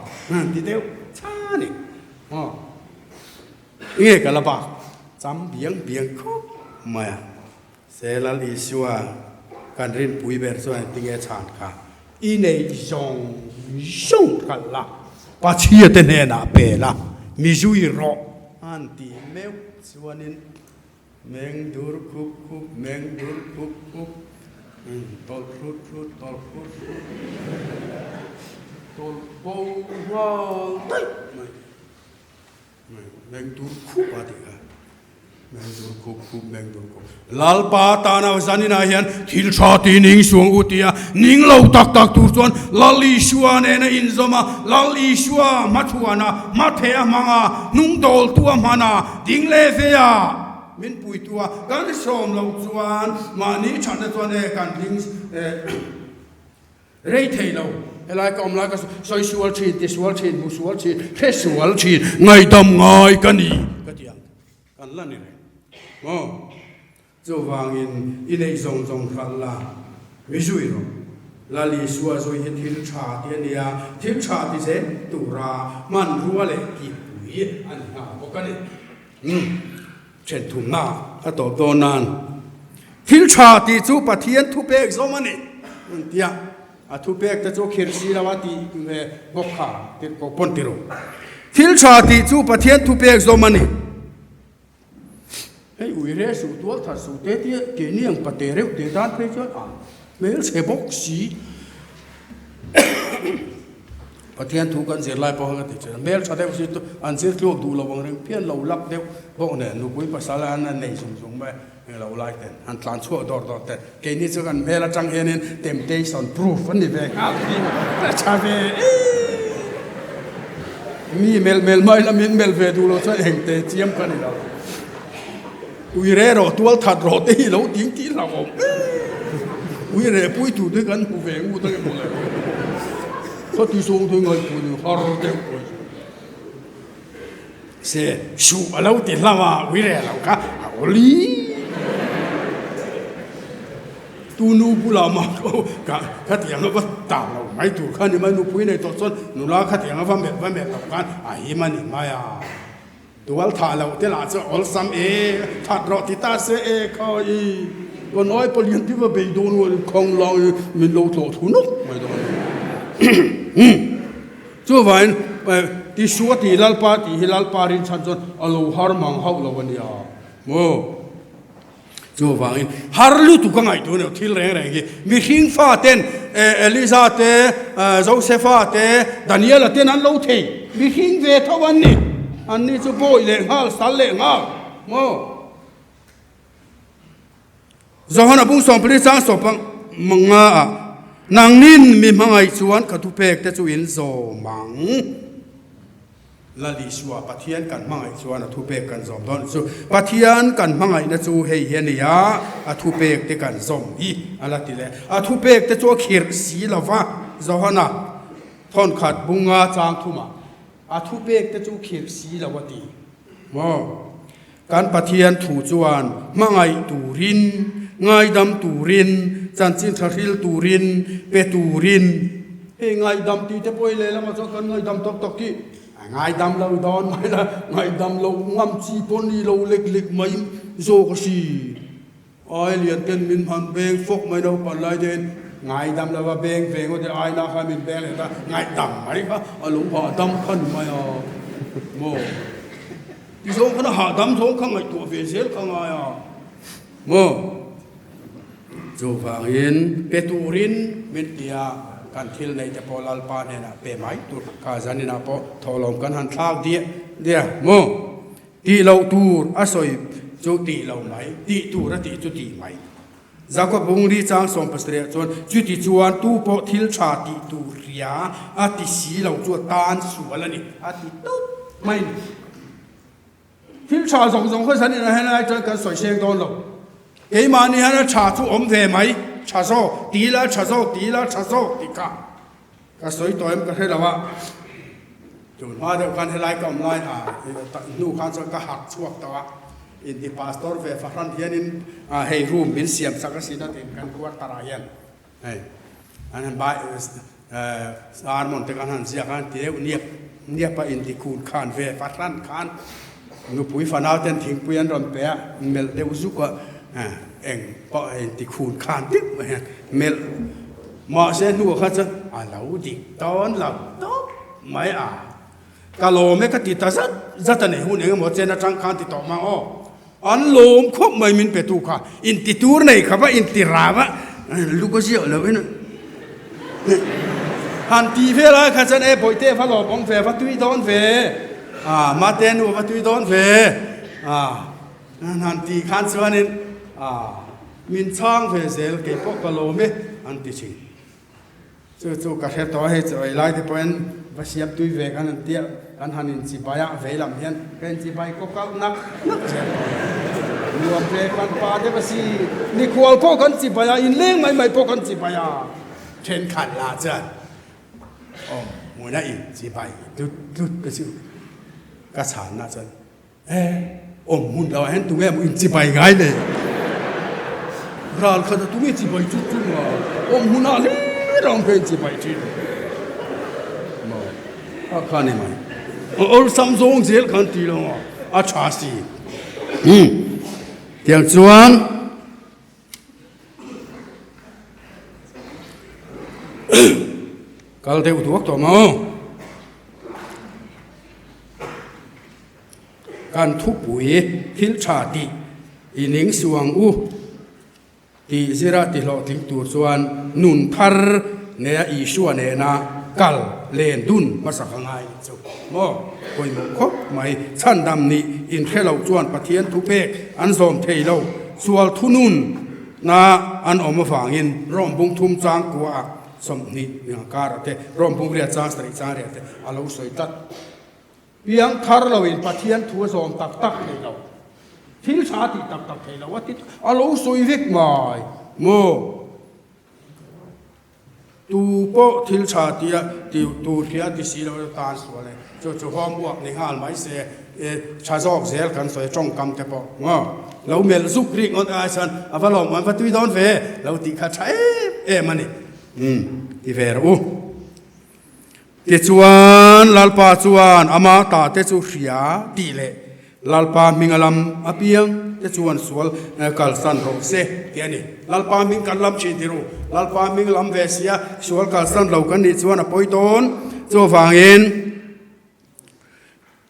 Ti deuh cha ni. Aw. Enge ka la bak? Cham biang biang khawp mai a. Se Lal Isua kan rinpui ber chuan engtinge chhan kha i nei zawng zawng khalh la, Pathiate hnenah pe la, mi zui rawh an tih meuh chuanin Meng dur khup khup, meng dur khup khup, tawlh hrut hrut, tawlh hrut hrut, tawlh bo nghal daih mai. Meng dur khup a tih kha. Meng dur khup khup, meng dur khup. Lalpa tana zaninah hian thil tha ti ning suang u tia ning lo tak tak tur chuan Lal Isua nena inzawm a, Lal Isua hmachhuana, hmatheh a hmang a, hnungdawltu a hman a, Ding leh ve a, min puitu a, kan sawm loh chuan mahni thatna chuan e kan ding rei thei lo. Helai ka awm lai ka sawi sual thin, ti sual thin, hmu sual thin, hre sual thin, ngaihdam ngai ka ni ka ti ang. Kan la ni reng maw? Chuvangin i neih zawng zawng hralh la, mi zui rawh. Lal Isua zui hi thil tha ti a nia, thil tha ti zel tura hmanrua leh kipui a ni nghal bawk a ni. Umm, then thumna a tawp dawn nan thil tha tih chu Pathian thupek zawm a ni an ti a, a thupek te chu khir si lo a tih ve bawk kha tirhkoh pawn ti rawh. Thil tha tih chu Pathian thupek zawm a ni. Hei ui re suh tual that suh te tia keini ang pate reuh te tan phei chuan a hmel chhe bawk si. Pathian thu kan zir lai pawh kha ka ti thin a, hmel tha deuh si chu an zir tluak duh lo ang reng phian lo lak deuh bawk nen nupui pasal an an nei zung zung mai eng lo lai ten han tlan chhuak dawr dawr ten keini chu kan hmel atang hianin temptation proof an ni ve nghal thin a tha ve em. Mi melh melh mai la min melh ve duh lo chuan eng te chiam ka ni lo. Ui re rawh tual that rawh te hi lo ting tih hlauh awm em. Ui re pui tur te kan hmu ve ngut ang emaw le. Khawti zawng te ngaihtuah ni har deuh pawh hi. Se suh a lo ti hlauh a ui re lo kha a awli. Tu nu bulah mah ko ka khatiang a va tah lo mai tur kha ni mai, nupui nei tawh chuan nula khatiang a va melh va melh loh khan a him a ni mai a. Tual thah loh te lah chu awlsam e, that rawh ti ta se e khawi kan ai palian ti va bei dawn rual in khang lang in min lo tlawh thu nawk mai dawn a ni. Chuvangin Isua tih Lalpa tih hi Lalpa rinchhan chuan a lo har mang hauh lo a nia maw? Chuvangin har lutuk a ngaih tur a ni lo thil reng reng hi. Mihring faten Eliza te, Josefa te, Daniela ten an lo thei. Mihring ve tho an ni. Anni chu bawi leh nghal, sal leh nghal maw? Johana bung sawmpali chang sawpa nga ah, Nangnin mi hmangaih chuan ka thupek te chu in zawm ang. Lal Isua, Pathian kan hmangaih chuan a thupek kan zawm dawn chu. Pathian kan hmangaihna chu hei hi a ni a, a thupek te kan zawm hi a la ti leh. A thupek te chu a khirh si lo va, Johana thawnkhat bunga chang thumah a thupek te chu khirh si lo a ti maw? Kan Pathian thu chuan hmangaih turin, ngaidam turin, chanchin tha hril turin, pe turin. Hei ngaidam tih te pawh i lehlamah chuan kan ngaidam tawk tawk hi a ngaidam lo dawn mai la, ngaidam lo ngam chi pawh ni lo lek lek mai zawk a si. Ai lian ten min han beng fawk mai naupang lai te in ngaidam lova beng ve ngawt e aina kha min beng leh ta ngaihdam mai kha a lo hahdam kha ni mai a maw ti zawng khan a hahdam zawng kha ngaihtuah ve zel kha ngai a maw chuvangin pe turin min ti a kan thil nei te pawh Lalpa hnenah pe mai tur kha zaninah pawh thawhlawm kan han thlak diah diah maw. Tih loh tur a sawi chu tih lo mai, tih tur a tih chu tih mai. Jakob bungli chang 70 ah chuan, Chuti chuan tu pawh thil tha tih tur ria a ti si lo chu a tan sual a ni, a ti tawp mai a ni. Thil tha zawng zawng kha zan inah hian ai chuan kan sawi seng dawn lo. Keimahni hian a tha chu awm ve mai, tha zawk, ti ila tha zawk, ti ila tha zawk tih kha. Ka sawi tawh em ka hre lo a, tun hma deuh khan helai ka awm lai a hnu khan chuan ka harh chhuak tawh a, inti pastor ve fahran hianin hei room min siam sak a sin a tiin kan quarter ah hian hei an han bai sermon te khan han ziak a an ti deuh niap niap a inti khun khan ve fahran khan nupui fanau ten thingpui an rawn pe a melh deuh zuk a eng pawh inti khun khan deuh mai hian melh Mahse hnuah kha chuan a lo dik dawn lo tawp mai a, ka lawm e ka ti ta zat zat a ni, hun eng emaw chen atang khan ti tawh mang aw, an lawm khawp mai min pe tu kha, inti tur nei kha va inti rau a, luk a ziah lo in han ti vel ai kha chuan e bawihte va lawm awm ve, va tui dawn ve, a mate nu va tui dawn ve, a han ti khan chuanin a. Min chhang ve zel kei pawh ka lawm e an ti thin. Chu chu ka hre tawh a, hei chaw ei lai te pawhin va siam tui ve khan an tia, kan han inchibai a, vei lam hian ka inchibai kaw kalh nak nak zel tawh. Nuam ve kan pa deuh a si, mikhual pawh kan chibai a, inleng mai mai pawh kan chibai a, thenkhat lah chuan awm hmuna inchibai tlut tlut te chu ka chhanna chuan E, awm hmun lo ah hian tunge maw inchibai ngai le? Ral khat a tunge chibai chu chu maw? Awm hmun ah hlir a awm kha inchibai thin maw? A kha ni mai. A awlsam zawng zel khan ti lo a, a tha si. Hmm. Tiang chuan kal deuh duak tawh maw? Kan thupui thil tha tih i ning suh ang u tih zira ti hlawhtling tur chuan nun thar nea Isua nena kal len dun hmasa ka ngai ni chu maw? Pawimawh khawp mai. Chhandam nih inhre loh chuan Pathian thupek an zawm thei lo. Sual thunun na an awm avangin Rom bung thum chang kuaah 20 kar te, Rom bung riat chang sarih chang riat te a lo sawi tlat. Piang thar loin Pathian thu a zawm tak tak thei lo. Thil tha a tih tak tak thei lo a ti a lo sawi vek mai maw? Tu pawh thil tha tia ti tur khi a ti si lo a tan sual e. Chu chu homework ni nghal mai se e tha zawk zel kan sawi tawngkam te pawh maw? Lo melh zuk rik ngawt ai chuan a va lawm an va tui dawn ve lo tih kha tha em em a ni. Umm ti ve rawh u. Tichuan, Lalpa chuan ama tate chu hria tih leh Lalpa hminga lam apiang te chuan sual kalsan rawh se tih a ni. Lalpa hming kan lam thin ti ru. Lalpa hming lam ve sia sual kalsan lo kan nih chuan a pawi dawn. Chuvangin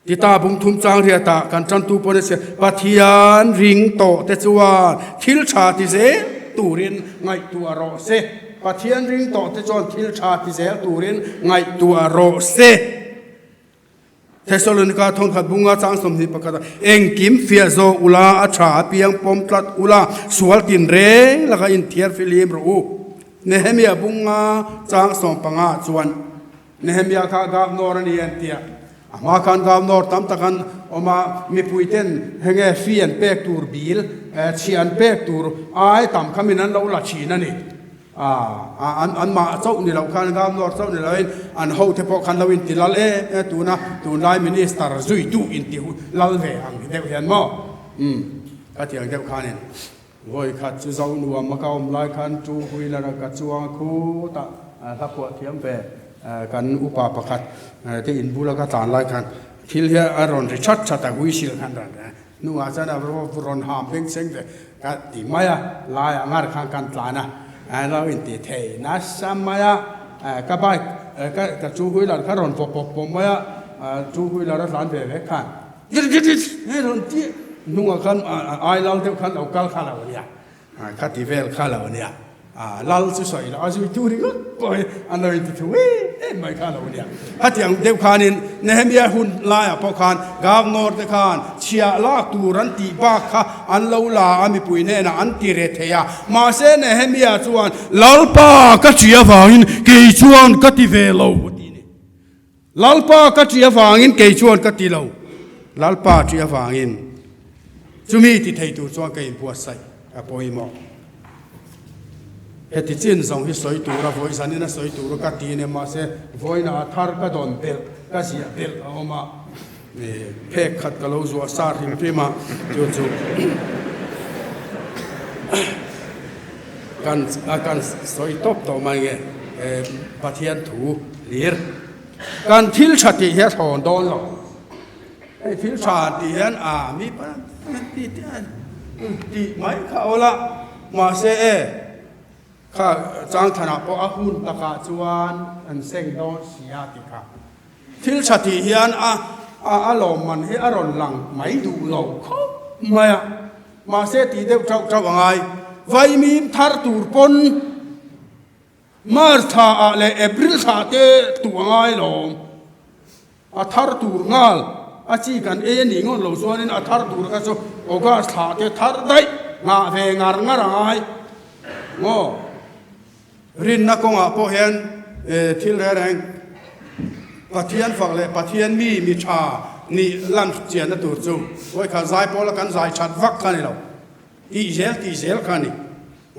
Tita bung thum chang riatah kan tantu pawh ni se Pathian ring tawh te chuan thil tha ti zel turin ngaihtuah rawh se. Pathian ring tawh te chuan thil tha ti zel turin ngaihtuah rawh se. Thesalonika thawnkhat bunga chang 21 ah, Engkim fiah zawk ula, a tha apiang pawm tlat ula, sual tin reng laka inthiar fihlim rawh u. Nehemia bunga chang 15 ah chuan Nehemia kha governor a ni an ti a, a hma khan governor tam tak an awm a, mipui ten henge fee an pek tur bill, chhiah an pek tur ai tam kha min an lo la thin a ni. An an mah chauh ni loh khan Governor chauh ni loin an hote pawh khan lo inti lal em em tuna tunlai Minister zuitu inti lal ve ang hi deuh hian maw umm ka ti ang deuh khanin vawi khat chu zo nuam a ka awm lai khan two wheeler a ka chuang a khutah hla phuah thiam ve kan upa pakhat te in bula ka tlan lai khan thil hi a rawn ri that that a whistle khan rawn Hnungah chuan a rawn ham beng cheng ve ka ti mai a, laiah ngar khan kan tlan a, a lo inti thei nasa mai a, ka bike ka ka two wheeler kha rawn vaw pawp pawp mai a, two wheeler a tlan ve ve khan hei rawn ti hnungah khan ai lal deuh khan lo kal kha lo nia. Kha ti vel kha lo nia. Lal chu sawi loh a zui tu ringawt pawh hi an lo inti thu em em mai kha lo nia. Khatiang deuh khanin Nehemia hun laiah pawh khan Governor te khan chhiah lak tur an tih bak kha an lo la a mipui hnenah an ti re thei a. Mahse Nehemia chuan Lalpa ka ṭih avangin kei chuan ka ti ve lo a ti a ni. Lalpa ka ṭih avangin kei chuan ka ti lo, Lalpa ṭih avangin chumi ti thei tur chuan ka inbuatsaih a pawimawh. Heti chin zawng hi sawi tura vawi zanin a sawi tura ka ti nia mahse vawiinah a thar ka dawn belh, ka ziah belh a awm a, phek khat ka lo zuah sa hrim hrim a, chu chu kan kan sawi tawp tawh mai nge Pathian thu hlir. Kan thil tha tih hi a thlawn dawn lo. Hei thil tha tih hian a mi ti tih mai kha awl a, mahse e kha changthanah pawh a hun takah chuan an seng dawn si a ti kha. Thil tha tih hian a a lawmman hi a rawn lang mai duh lo khawp mai a, mahse tih deuh tauh tauh a ngai. Vaimim thar tur pawn. March thla ah leh April thla te tuh a ngai lawm. A thar tur nghal a chi kan ei a nih ngawt lo chuanin a thar tur kha chu August thla te thar daih nghah ve ngar ngar a ngai maw. Rinna kawngah pawh hian thil reng reng Pathian fak leh Pathian mi mi tha nih lan chianna tur chu vawikhat zai pawla kan zai that vak kha ni lo. Tih zel tih zel kha a ni.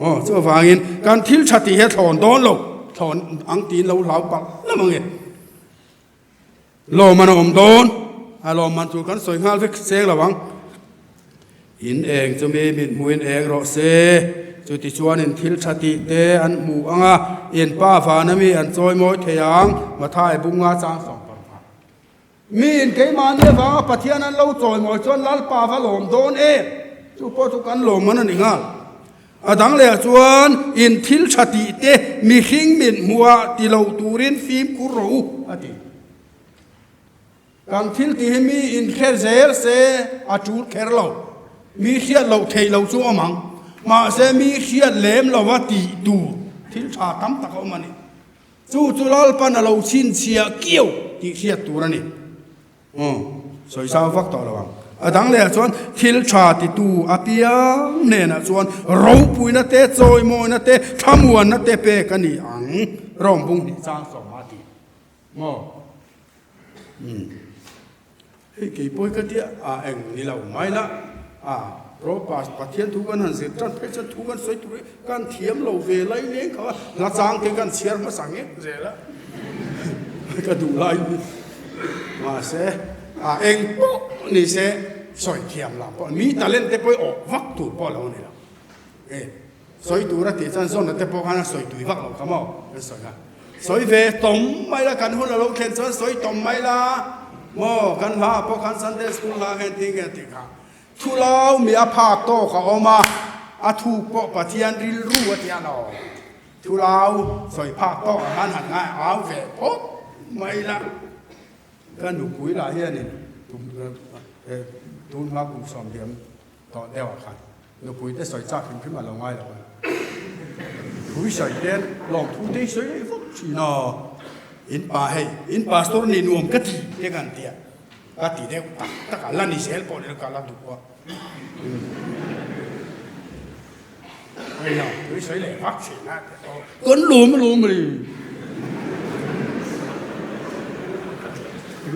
Aw, chuvangin kan thil tha tih hi a thlawn dawn lo, thlawn ang tiin lo hlau palh lam ang e. Lawmman a awm dawn, a lawmman tur kan sawi nghal vek seng lo ang. In eng chu mi mit hmuhin eng rawh se, chutichuan in thil tha tih te an hmu ang a, in pa vana mi an chawi mawi thei ang, Mathai bunga chang sawm parukah. Miin keimahni avanga Pathian an lo chawimawi chuan Lalpa va lawm dawn em? Chu pawh chu kan lawm an a ni nghal. A dang lehah chuan in thil tha tih te mihring min hmuhah ti lo turin fimkhur rawh u, a ti. Kan thil tih hi mi inhre zel se a tul kher lo. Mi hriat loh theih loh chu awm ang. Mahse mi hriat lem lova tih tur thil tha tam tak a awm a ni. Chu chu Lalpan a lo chhinchhiah kiau tih hriat tur a ni. Aw, sawi zau vak tawh lo ang. A dang lehah chuan thil tha titu apiang hnenah chuan ropuina te, chawimawina te, thlamuanna te pek a ni ang. Rom bung hnih chang sawm a ti. Maw? Umm. Hei kei pawi ka tia a eng ni lo mai la a Propas Pathian thu kan han zir tan phei chuan thu kan sawi tur hi kan thiam lo ve lai leng kha hla chang te kan chhiar hmasa ngek zel a ka duh lai hi mahse a eng pawh ni se sawi thiam lam pawh mi talent te pawh awh vak tur pawh lo ni lo e sawi tur a tih chuan zawn te pawh khan a sawi tui vak lo kha maw kan sawi a. Sawi ve tawm mai la, kan hun a lo thlen chuan sawi tawm mai la, maw kan hla ah pawh khan Sunday school hla kha engtin nge tih kha thu lau mi a phak tawk a awm a, a thuk pawh Pathian rilru a tia lo, thu lau sawi phak tawk ah khan han ngai au ve phawt. mai ila, ka nupui lah hianin tun hma kum sawmliam tawh deuh ah khan nupui te sawi chak hrim hrim a lo ngai lo a, thu i sawi ten lawmthu te i sawi leh vak thin a, in pa hei in pastor ni nuam ka ti te kan tia ka ti deuh tak tak a, la ni zel pawh ni lo ka la duh a. Kan lawm alawm mai.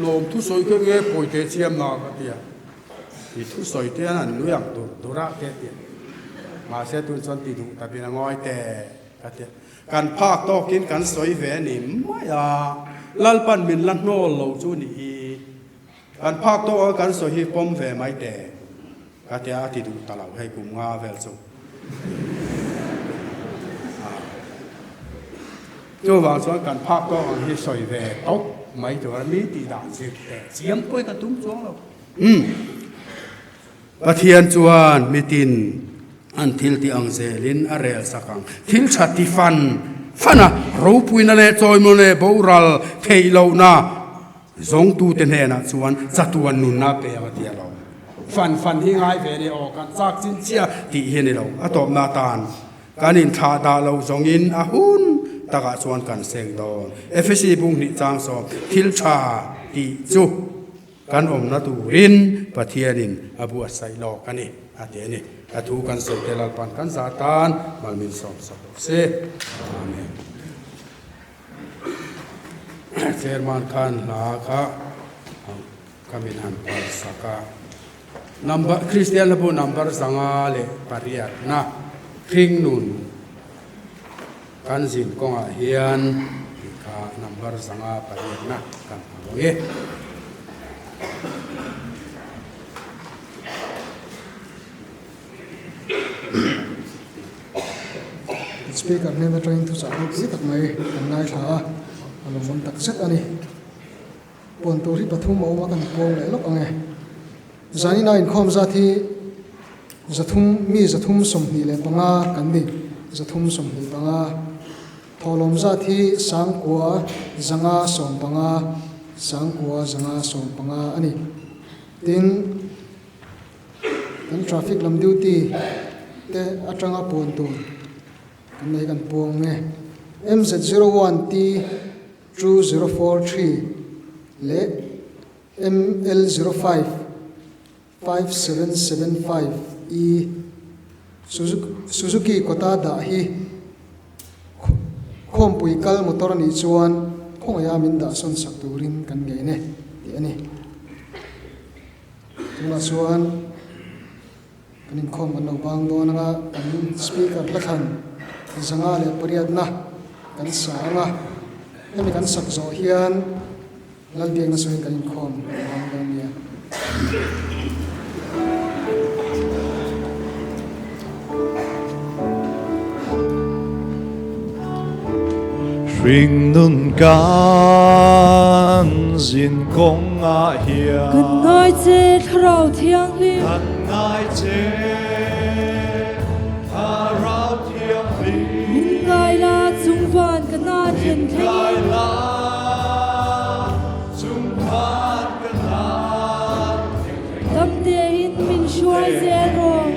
Lawm thusawi kha nge pawi teh chiam na ka ti a. I thusawi te an nui ang dur dur a te ti a. Mahse tun chuan ti duh ta bin a ngawi te ka ti a. Kan phak tawkin kan sawi ve a ni mai a. Lalpan min la hnawl lo chu ni hi. Kan phak tawk a kan sawi hi pawm ve mai teh. Ka tia a ti duh ta lo hei kum nga vel chu. Chuvang chuan kan phak tawk ang hi sawi ve tawp mai tur a mi tih dan zir teh chiam pawh hi ka tum chuang lo. Umm. Pathian chuan mitin an thil tih ang zelin a rel sak ang. Thil tha ti fan fan a, ropuina leh chawimawna leh boral theih lohna Zawngtute hnenah chuan chatuan nunna pe ang a ti a lo. Fan fan hi ngai ve ni aw, kan chak chin chiah tih hi a ni lo. A tawpna atan kan inthlah dah lo zawngin a hun takah chuan kan seng dawn. Efesi bung hnih chang sawm, Thil tha tih chu kan awmna turin Pathianin a buatsaih lawk a ni, a ti a ni. A thu kan sawi te Lalpan kan zah tan malmin sawm sak rawh se. Amen. Chairman khan hla kha ka min han phal sak a. Number, Kristian hlabu number 508 na hringnun kan zin kawngah hian tih kha number 508 na kan hmu ang e. Speaker hnen atangin thuchah ropui tak mai kan ngaithla a, a lawmawm tak zet a ni. Puan tur hi pathum a awm a, kan puang leh lawk ang e. Zanina inkhawm zat hi zathum mi 325 kan ni, 325. Thawhlawm zat hi 9,515, 9,515 a ni. Tin. Kan traffic lam duty te atanga puan tur kan nei kan puang nge MZ01 T 2043 leh ML05 5775 E Suzuki kawta dah hi khawmpui kal motor a nih chuan khawngaih a min dah sawn sak turin kan ngen e tih a ni. Tunah chuan kan inkhawm kan lo bang dawn anga kan speaker hla thlan 508na kan sa anga hemi kan sak zawh hian Lalbiakna sawiin kan inkhawm kan bang dawn nia. Hringnun kan zin kawngah hian. Kan ngai che Thlarau Thianghlim. Kan ngai che Thlarau Thianghlim. Min ngai la chung van ka na thlen thlengin. Min ngai la chung van ka na thleng thlengin. Dam tein min hruai zel rawh.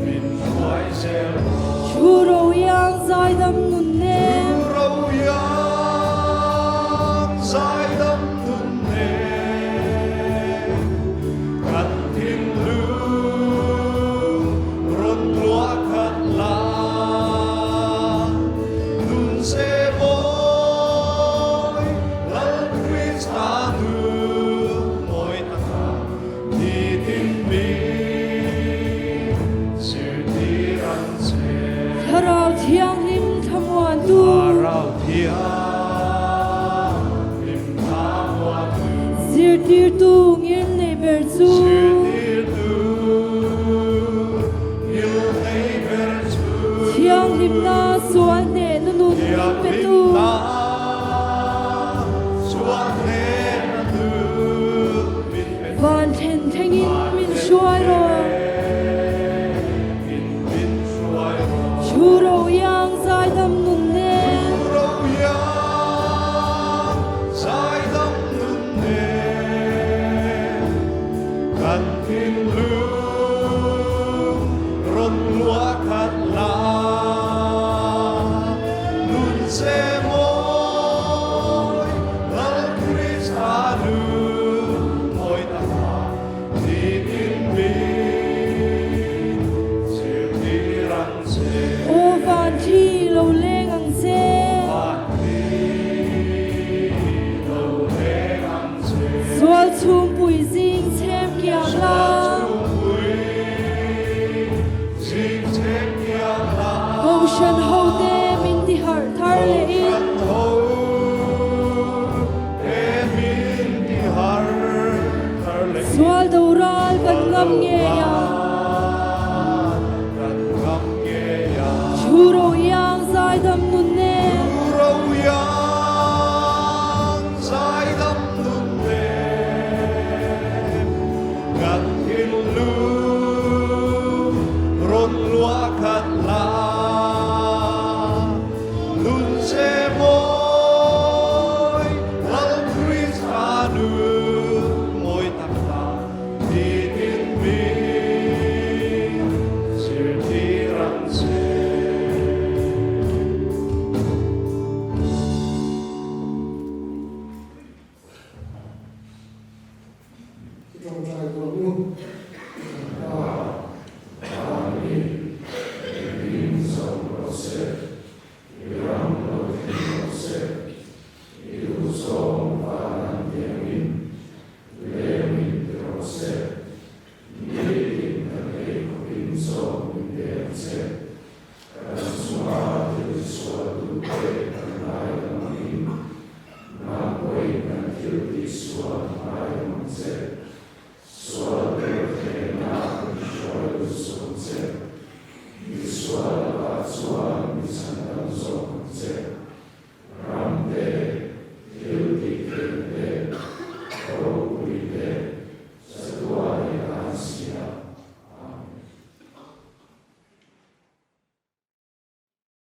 Min hruai zel rawh. Thu ro iang zaidam nun nen. Thu ro iang zaidam nun nen. Kan thinlung rawn tluah khat la. Nun se mawi Lal Krista nun mawi taka. Thlarau Thianghlim thlamuantu. Zirtirtu ngilnei ber chu. Thianghlimna sual hnehna nun min pe tu.